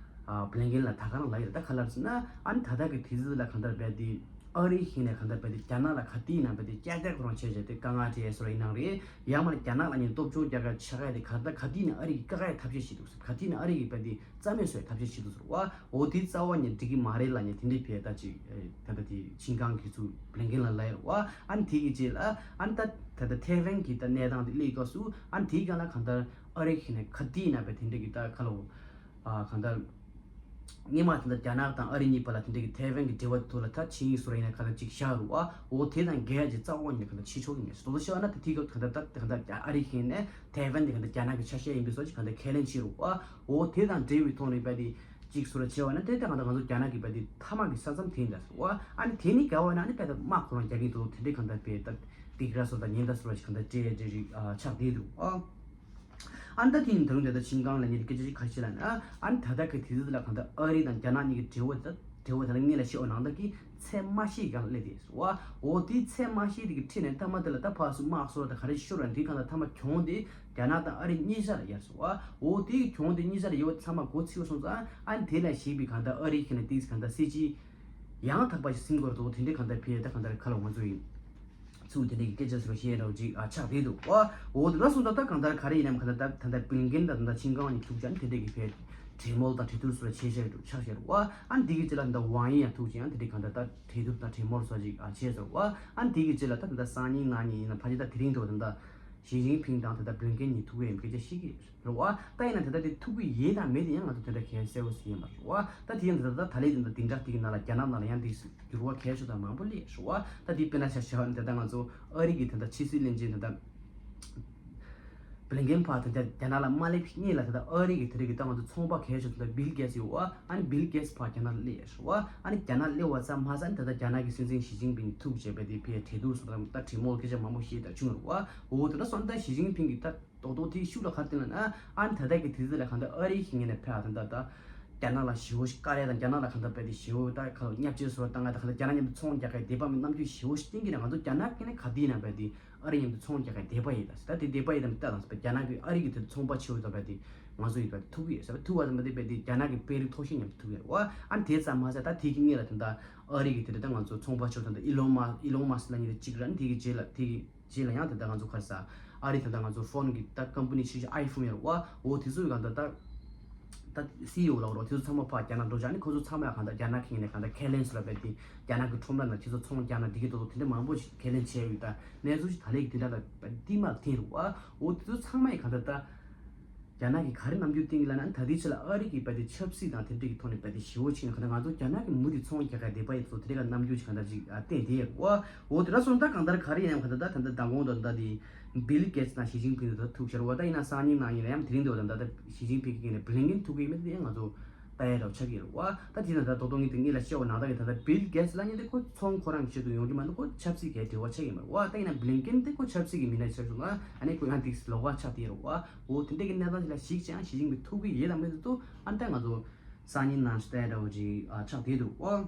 བླིན་ཀིན་ལ་ད་ག་རང་ལ་ཡོད་ད་ག་ལ་ཟེར་ན་ཨ་ནི་ད་ད་གི་དུས་ཚོད་ལ་གང་ལྟར་བས་དེ་ཨ་རི་ཡིན་ནས་གང་ལྟར་བས་དེ་རྒྱ་ནག་ལ་ག་དུས་ཡིན་ན་བས་དེ་ཀྱག་ཀྱག་ཁོ་རང་བྱས་བྱས་དེ་དཀའ་ངལ་འཕྲད་སོ་ར་ཡིན་ནང་རེད། ཡང་མ་ནི་རྒྱ་ནག་ལ་ནི་སྟོབས་ཆུང་རྒྱག་ག་ཆག་ག་དེ་ག་ད་ག་དུས་ཡིན་ན་ཨ་རི་གི་ཀ་ཀ་ཡ་ཐབས་ཤེས་བྱེད་འདུག་ཟེར་ག་དུས་ཡིན་ན་ཨ་རི་གི་བས་དེ། རྩ་མེད་བཟོ་བའི་ཐབས་ཤེས་བྱེད་དུ་ཟེར་བ། འོ་དེ་རྩ་བ་ནས་འགྲིག་གི་མ་རེད་ལབ་ནས་དེ་འདྲའི་བྱས་ད་ཅིག་ད་ལྟ་དེ་ཆིན་ཀང་གིས་ཚུར་བླིན་ཀིན་ལ་ལབ་ཡོད་རེད་བ། ཨ་ནི་དེ་གི་རྗེས་ལ་ཨ་ནི་ད་ད་ལྟ་ཐའེ་ཝན་གྱི་ད་གནས་སྟངས་དེ་སླེབས་སྐབས་སུ་ཨ་ནི་དེའི་སྒང་ལ་གང་ལྟར་ཨ་རི་གི་ནས་ག་དུས་ཡིན་ན་བས་དེ་འདྲ་གི་ད་ཁ་ལོ་གང་ལྟར་སྔོན་མ་དེ་འདྲ་རྒྱ་ནག་དང་ཨ་རི་གཉིས་བར་ལ་དེ་འདྲ་གི་ཐའེ་ཝན་གྱི་འབྲེལ་བ་ཐོག་ལ་ད་ཆིངས་ཡིག་བཟོ་ར་ཡིན་ན་གང་ལྟར་ཅིག་བཞག་རུ་བ། འོ་དེ་དང་འགལ་ཡ་ཅིག་རྩ་བ་ནས་གང་ལྟར་བྱེད་ཆོག་གི་མེད་སོ་ལོ་ཤི་བ་ན་ད་དེ་སྐབས་གང་ལྟར་ད་གང་ལྟར་ཨ་རི་གི་ནས་ཐའེ་ཝན་དེ་གང་ལྟར་རྒྱ་ནག་གི་ཆ་ཤས་ཡིན་པའི་བཟོ་ཅིག་གང་ལྟར་ཁས་ལེན་བྱེད་རུ་བ། འོ་དེ་དང་འབྲེལ་བའི་ཐོག་ནས་བས་དེ་གཅིག་སུ་ར་བྱས་པ་ན་དེ་ལྟ་གང་ལྟར་ང་ཚོ་རྒྱ་ནག་གི་བས་དེ་མཐའ་དམག་གི་ས་མཚམས་དེ་ཡིན་ད་ཟེར་བ། ཨ་ནི་དེ་ནི་དགའ་བ་ན་ནི་བས་དེ་དམག་ཁོ་རང་རྒྱག་གིན་འདུག་དེ་འདྲའི་གང་ལྟར་བས་ད་སྡིག་ར་སོ་ད་ཉེན་ད་སོ་ར་ཞིག་གང་ལྟར་སྤྲད་རེ་རིགས་ཆགས་བསྡད་འདུག་ཨ། ཨ་ནི་ད་དེ་ནི་ད་རུང་དེ་ད་ཆིན་ཀང་ལ་ཉེ་དུ་སྐད་ཆ་ཞིག་ག་ཞིག་ལ་ན་ཨ་ནི་ད་ལྟ་གི་དུས་ཚོད་ལ་གང་ལྟར་ཨ་རི་དང་རྒྱ་ནག་གཉིས་ཀྱི་འབྲེལ་བ་དེ་འབྲེལ་བ་དེ་ལ་ངེད་ལ་ཤོད་ནང་ད་གི་ཚད་མ་ཤེས་གང་ལ་སླེབས་ཏེ་སོ། འོ་དེའི་ཚད་མ་ཤེས་དེ་གི་ཁྲིད་ནས་མཐའ་མ་དེ་ལ་ད་ཕར་སུ་དམག་སོ་ར་ད་ག་རེ་ཤོར་ར་འདི་གང་ལྟར་མཐའ་མ་གྱོང་དེ། རྒྱ་ནག་དང་ཨ་རི་གཉིས་ཆ་ལ་ཡར་སོང་བ། འོ་དེའི་གྱོང་དེ་གཉིས་ཆ་ལ་ཡོད་ཚང་མ་མགོ་ཚིག་སོང་ཙང་ཨ་ནི་དེ་ལ་ཞིག་པའི་གང་ལྟར་ཨ་རི་ཁྱེད་ནས་ཏིས་གང་ལྟར་སྲིད་ཇི་ཡང་དག་པ་ཞིག་ཟིན་དགོས་རེད་འདུག་དེ་འདྲའི་གང་ལྟར་ཕེ་ད་གང་ལྟར་ཁ་ལ་ང་ཚོ་ཡིན་ཚུགས་དེ་འདྲའི་སྐད་ཆ་ཟེར་བ་ཤེས་རོགས་ཅིག་ཨ་ཆགས་བསྡད་འདུག་བ། འོ་དེ་ལ་སོང་ཙང་ད་གང་ལྟར་ག་རེ་ཡིན་ནམ་གང་ལྟར་ད་ད་ལྟ་བིལ་གིན་ད་ད་ལྟ་ཆིང་ཀང་གཉིས་ཐུག་ཅག་ནི་དེ་འདྲའི་གི་ཕེ་གྲོས་མོལ་དང་གྲོས་བསྡུར་སོགས་ལ་བྱེད་བཞག་འདུག་ཆགས་བཞག་རེད་བ། ཨ་ནི་དེ་གི་རྗེས་ལ་ད་ཝང་ཡི་ཡང་ཐུག་ཅིང་ཨ་ནི་དེ་འདྲའི་གང་ལྟར་ད་གྲོས་བསྡུར་དང་གྲོས་མོལ་སོགས་ཅིག་ཨ་བྱས་ཟེར་བ། ཨ་ནི་དེ་གི་རྗེས་ལ་ད་ད་ལྟ་སང་ཉིན་གནངས་ཉིན་ཡིན་ན་ཕལ་ཆེར་ད་དེ་རིང་འདྲ་བོ་ད་ད། ཞི་ཅིན་ཕིང་དང་ད་ལྟ་བིལ་གིན་གཉིས་ཐུག་གི་ཡོད་སྐད་ཆ་བཤད་ཀྱི་རེད་བ། ད་ཡིན་ན་ད་ལྟ་དེ་ཐུག་གི་ཡོད་དང་མེད་དེ་ཡང་ང་ཚོ་དེ་འདྲ་གལ་གསལ་པོ་ཞིག་ཡིན་པ་རེད་བ། ད་དེ་ཡིན་ད་ལྟ་ད་ལས་དེ་འདྲ་དེ་འདྲ་དེ་གི་ནང་ལ་རྒྱ་ནག་ནང་ལ་ཡང་དེ་འགྱུར་བ་གལ་ཆེ་དང་མང་པོ་སླེབས་རེད་བ། ད་དེ་དཔེར་ན་ཆ་བཞག་ན་ད་ལྟ་ང་ཚོ་ཨ་རི་གི་ད་ལྟ་ཕྱི་སྲིད་བློན་ཆེན་ད་ལྟ་བིལ་གིན་ཕར་ད་ལྟ་རྒྱ་ནག་ལ་མ་སླེབས་སྔོན་ལ་ད་ལྟ་ཨ་རི་གི་དེ་རིང་གི་ད་ང་ཚོ་ཚོང་པ་གལ་ཆེ་ད་ལྟ་བིལ་གེ་ཊི་ཡོད་བ། ཨ་ནི་བིལ་གེ་ཊི་ཕར་རྒྱ་ནག་སླེབས་རེད་བ། ཨ་ནི་རྒྱ་ནག་སླེབས་པ་ཙམ་མ་ཟད་ད་ལྟ་རྒྱ་ནག་གི་སྲིད་འཛིན་ཞི་ཅིན་ཕིང་ཐུག་བྱས་པ་དེ་ཕར་གྲོས་བསྡུར་སོགས་དང་ད་གྲོས་མོལ་སྐད་ཆ་མང་པོ་བཤད་ད་བྱུང་རེད་བ། འོ་དེ་འདྲ་སོང་ད་ཞི་ཅིན་ཕིང་གིས་ད། རྡོག་རྡོག་དེའི་ཤུགས་ལ་ག་རེ་བསྟན་ལབ་ན། ཨ་ནི་ད་ལྟ་གི་དུས་ཚོད་ལ་གང་ལྟར་ཨ་རིའི་ཞིང་ངེས་ནས་ཕེ་ཨ་ད་ད་ད་རྒྱ་ནག་ལ་ཞེ་པོ་ཞིག་དཀའ་ལས་དང་རྒྱ་ནག་ལ་གང་ལྟར་བས་དེ་ཞེ་པོ་ད་ག་ལ་བརྙས་བཅོས་བཟོ་བཏང་ང་ད་གང་ལྟར་རྒྱ་ནག་མཉམ་དུ་ཚོང་རྒྱག་གི་དད་པ་མི་རྣམ་འགྱུར་ཞེ་པོ་ཞིག་བསྟན་གྱི་ནས་ང་ཚོ་རྒྱ་ནག་གི་ནས་ག་དུས་ཡིན་ན་བས་དེ་ཨ་རི་མཉམ་དུ་ཚོང་རྒྱག་གི་དད་པ་ཡིན་ད་ཟེར། ད་དེ་དད་པ་ཡིན་དམ་ལྟ་དང་ཟེར་བས་རྒྱ་ནག་གི་ཨ་རི་གི་དེ་ཚོང་པ་ཆེ་བོ་ད་བས་དེ་ང་ཚོ་ཡིན་བས་ཐུག་གི་ཡོད་ཟེར་བས་ཐུག་བ་ཟེར་མ་དེ་བས་དེ་རྒྱ་ནག་གི་དཔོན་རིགས་མཐོ་ཤོས་མཉམ་དུ་ཐུག་གི་ཡོད་རེད་བ། ཨ་ནི་དེ་ཙམ་མ་ཟད་ད་དེ་གི་སྔོན་ལ་ད་ད་ཨ་རི་གི་དེ་ད་ང་ཚོ་ཚོང་པ་ཆེ་བོ་ད་ད་ཨི་ལོན་མ་ཨི་ལོན་མ་སི་ལབ་མཁན་དེ་གཅིག་ར་ནི་དེ་གི་རྗེས་ལ་དེ་གི་རྗེས་ལ་ཡང་དེ་ལྟར་ང་ཚོ་ག་རེ་ཟ། ཨ་རི་དེ་ལྟར་ང་ཚོ་ཕོན་གྱི་ད་ཀམ་པ་ནི་ཆེ་ཤོས་ཨའི་ཕོན་ཡོད་རེད་བ། འོ་དེ་ཚོ་གང་ལྟར་ད་ད་སི་ཨི་ཨོ་ལབ་རོགས་དེ་ཚོ་ཚང་མ་ཕར་རྒྱ་ནག་འགྲོ་བྱ་ནི་ཁོ་ཚོ་ཚང་མ་ཡང་གང་ལྟར་རྒྱ་ནག་གི་ངོས་ནས་གང་ལྟར་ཁས་ལེན་སུ་ལ་བས་དེ་རྒྱ་ནག་གི་ཁྲོམ་ར་ནང་ཁྱེད་ཚོ་ཚོང་རྒྱག་ན་འགྲིག་གི་འདུག་དེ་འདྲ་མང་པོ་ཞིག་ཁས་ལེན་བྱས་ཡོད། ད་གནས་ཚུལ་ཞིག་ད་ལས་ཀྱི་དེ་འདྲ་ལ་བསྟི་མ་ཐེན་རེད་བ། འོ་དེ་ཚོ་ཚང་མ་ཡང་གང་ལྟར་ད། རྒྱ་ནག་གིས་ག་རེ་རྣམ་འགྱུར་བསྟན་གྱི་ལབ་ན་ད་ལྟའི་ཆ་ལ་ཨ་རི་གིས་རྦད་དེ་ཆབ་སྲིད་དང་དེ་འདྲ་གི་ཐོག་ནས་རྦད་དེ་ཞེ་པོ་ཕྱིན་ནས་གང་ལྟར་ང་ཚོ་རྒྱ་ནག་གི་མུ་མཐུད་ཚོང་རྒྱག་ག་བསྡད་པ་ཡིན་ཚོ་དེ་འདྲ་ག་རྣམ་འགྱུར་ཞིག་གང་ལྟར་ཅིག་བསྟན་བསྡད་ཡོད་རེད་བ། འོ་དེ་འདྲ་སོང་ད་གང་ལྟར་ག་རེ་ཡིན་ནམ་གང་ལྟར་ད་ད་ལྟ་མདང་དགོང་དང་ད་དེ་བིལ་གེ་ཊི་དང་ཞི་ཅིན་ཕིང་དེ་ཚོ་ཐུག་ཤར་བ། ད་ཡིན་ན་སང་ཉིན་གནངས་ཉིན་ལ་ཡང་དེ་རིང་འདི་བ་དང་ད་ལྟ་ཞི་ཅིན་ཕིང་གི་ངོས་ནས་བིལ་གིན་ཊི་ཐུག་གི་ཡོད་མེད་དེ་ཡང་ང་ཚོ་ལྟ་ཡ་འདྲ་བོ་ཆགས་ཀྱི་རེད་བ། ད་དེ་ན་ད་རྡོག་རྡོག་ངས་དེ་སྔོན་ལ་བཤད་པ་ནང་ལྟར་གྱི་ད་ལྟ་བིལ་གེ་ཊི་ལབ་མཁན་དེ་ཁོ་ཚོང་ཁོ་རང་གི་ཆེད་དུ་ཡོང་རྒྱུ་མ་གཏོགས་ཁོ་ཆབ་སྲིད་ཀྱི་འབྲེལ་བ་ཆགས་ཀྱི་མ་རེད་བ། ད་ཡིན་ན་བིལ་གིན་ཊི་དེ་ཁོ་ཆབ་སྲིད་ཀྱི་མི་སྣ་ཆགས་སོང་ན་ཨ་ནི་ཁོ་ཡང་དེ་ལོགས་ཀ་ཆགས་དེ་རེད་བ། འོ་དེ་འདྲ་གི་གནས་སྟངས་ཅིག་ལ་གཞིགས་ཀྱང་ཞི་ཅིན་ཕིང་ཐུག་གི་ཡོད་དམ་མེད་དེ་ཚོ་ཨ་ནི་ད་ང་ཚོ་ སང་ཉིན་ནང་བལྟས་འདྲ་བོ་ཅིག་ཨ་ཆགས་བསྡད་འདུག་ཨོ།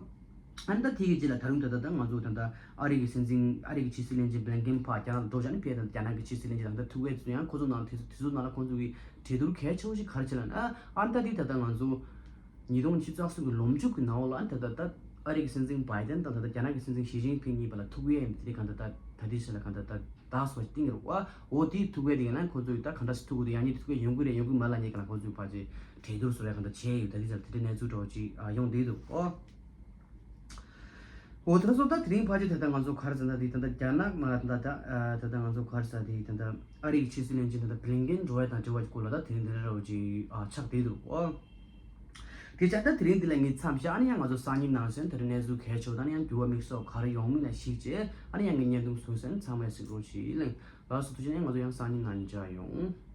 ཨ་ནི་ད་དེ་གི་རྗེས་ལ་ད་རུང་ད་ལྟ་ད་ང་ཚོ་ད་ལྟ་ཨ་རི་གི་སྲིད་འཛིན་ཨ་རི་གི་ཕྱི་སྲིད་བློན་ཆེན་བྷི་ལིན་ཀེན་ཕར་རྒྱ་ནག་ལ་འགྲོ་བཞག་ནས་ཕེབས། ད་རྒྱ་ནག་གི་ཕྱི་སྲིད་བློན་ཆེན་ད་ལྟ་ཐུག་ཡས་ཚོ་ཡང་ཁོ་ཚོ་ནང་དེ་ཚོ་དེ་ཚོ་ནང་ལ་ཁོ་ཚོ་གི་གྲོས་བསྡུར་གལ་ཆེ་བོ་ཞིག་ག་རེ་བྱས་ལབ་ན། ཨ་ནི་ད་དེ་ད་ལྟ་ང་ཚོ་ཉིས་སྟོང་ཉི་ཤུ་རྩ་གསུམ་གི་ལོ་མཇུག་གི་ནང་ལ་ཨ་ནི་ད་ལྟ་ད་ཨ་རི་གི་སྲིད་འཛིན་བྷའི་ཏན་དང་ད་ལྟ་རྒྱ་ནག་གི་སྲིད་འཛིན་ཞི་ཅིན་ཕིང་གཉིས་བར་ལ་ཐུག་ཡས་ཡིན་པ་དེ་རིང་གང་ད་ད་ད་དེ་ཞིག་ལ་གང་ད་ད་ད་སོ་ཞིག་བཏིང་གི་རེད་བ། འོ་དེ་ཐུག་ཡས་དེ་ཡིན་ན་ཁོ་ཚོ་ད་གང་འདྲ་ཞིག་ཐུག་གི་འདུག་ཡང་ཉིད་དེ་ཐུག་ཡས་ཡོང་གི་རེད་ཡོང་གི་མ་ལབ་ཉེ་ག་ལ་ཁོ་ཚོས་ཕར་ཅིག་གྲོས་བསྡུར་བཟོ་ཡས་གང་ད་བྱས་ཡོད། ད་དེ་ཞིག་དེ་འདྲའི་གནས་ཚུལ་འདྲ་བོ་ཅིག་ཨ་ཡོང་བསྡད་འདུག་ཨོ། འོ་དེ་འདྲ་སོང་། ད་དེ་རིང་ཕལ་ཆེར་ད་ལྟ་ང་ཚོ་ག་རེ་ཟེར་ན་དེ་ད་ལྟ་རྒྱ་ནག་མ་ད་ལྟ་ད་ལྟ་ང་ཚོ་ག་རེ་ཟེར་དེ་ད་ལྟ་ཨ་རི་གི་ཕྱི་སྲིད་བློན་ཆེན་ད་ལྟ་བྷི་ལིན་ཀེན་འགྲོ་ཡས་དང་འབྲེལ་བ་གྱི་སྐོར་ལ་ད་དེ་རིང་འདི་འདྲ་འདྲ་བོ་ཅིག་ཨ་ཆགས་བསྡད་འདུག་ཨོ། དེ་ཆ་ད་དེ་རིང་འདི་ལ་ངས་མཚམས་བཞག་ཨ་ནི་ཡང་ང་ཚོ་སང་ཉིན་ནང་གསན་དེ་རིང་གནས་ཚུལ་གལ་ཆེ་བོ་ད་ནི་ཡང་འགྱུར་བ་དམིགས་བསལ་ག་རེ་ཡོང་མིན་ལ་གཞིགས་བྱས་ཨ་ནི་ཡང་ངས་བརྙན་ཐུང་བཟོས་ཟིན། ཚང་མས་གཟིགས་རོགས་གྱིས་ལགས། ལགས་སོ། ཐུགས་རྗེ་ཆེ། ང་ཚོ་ཡང་སང་ཉིན་ནང་མཇལ་ཡོང་།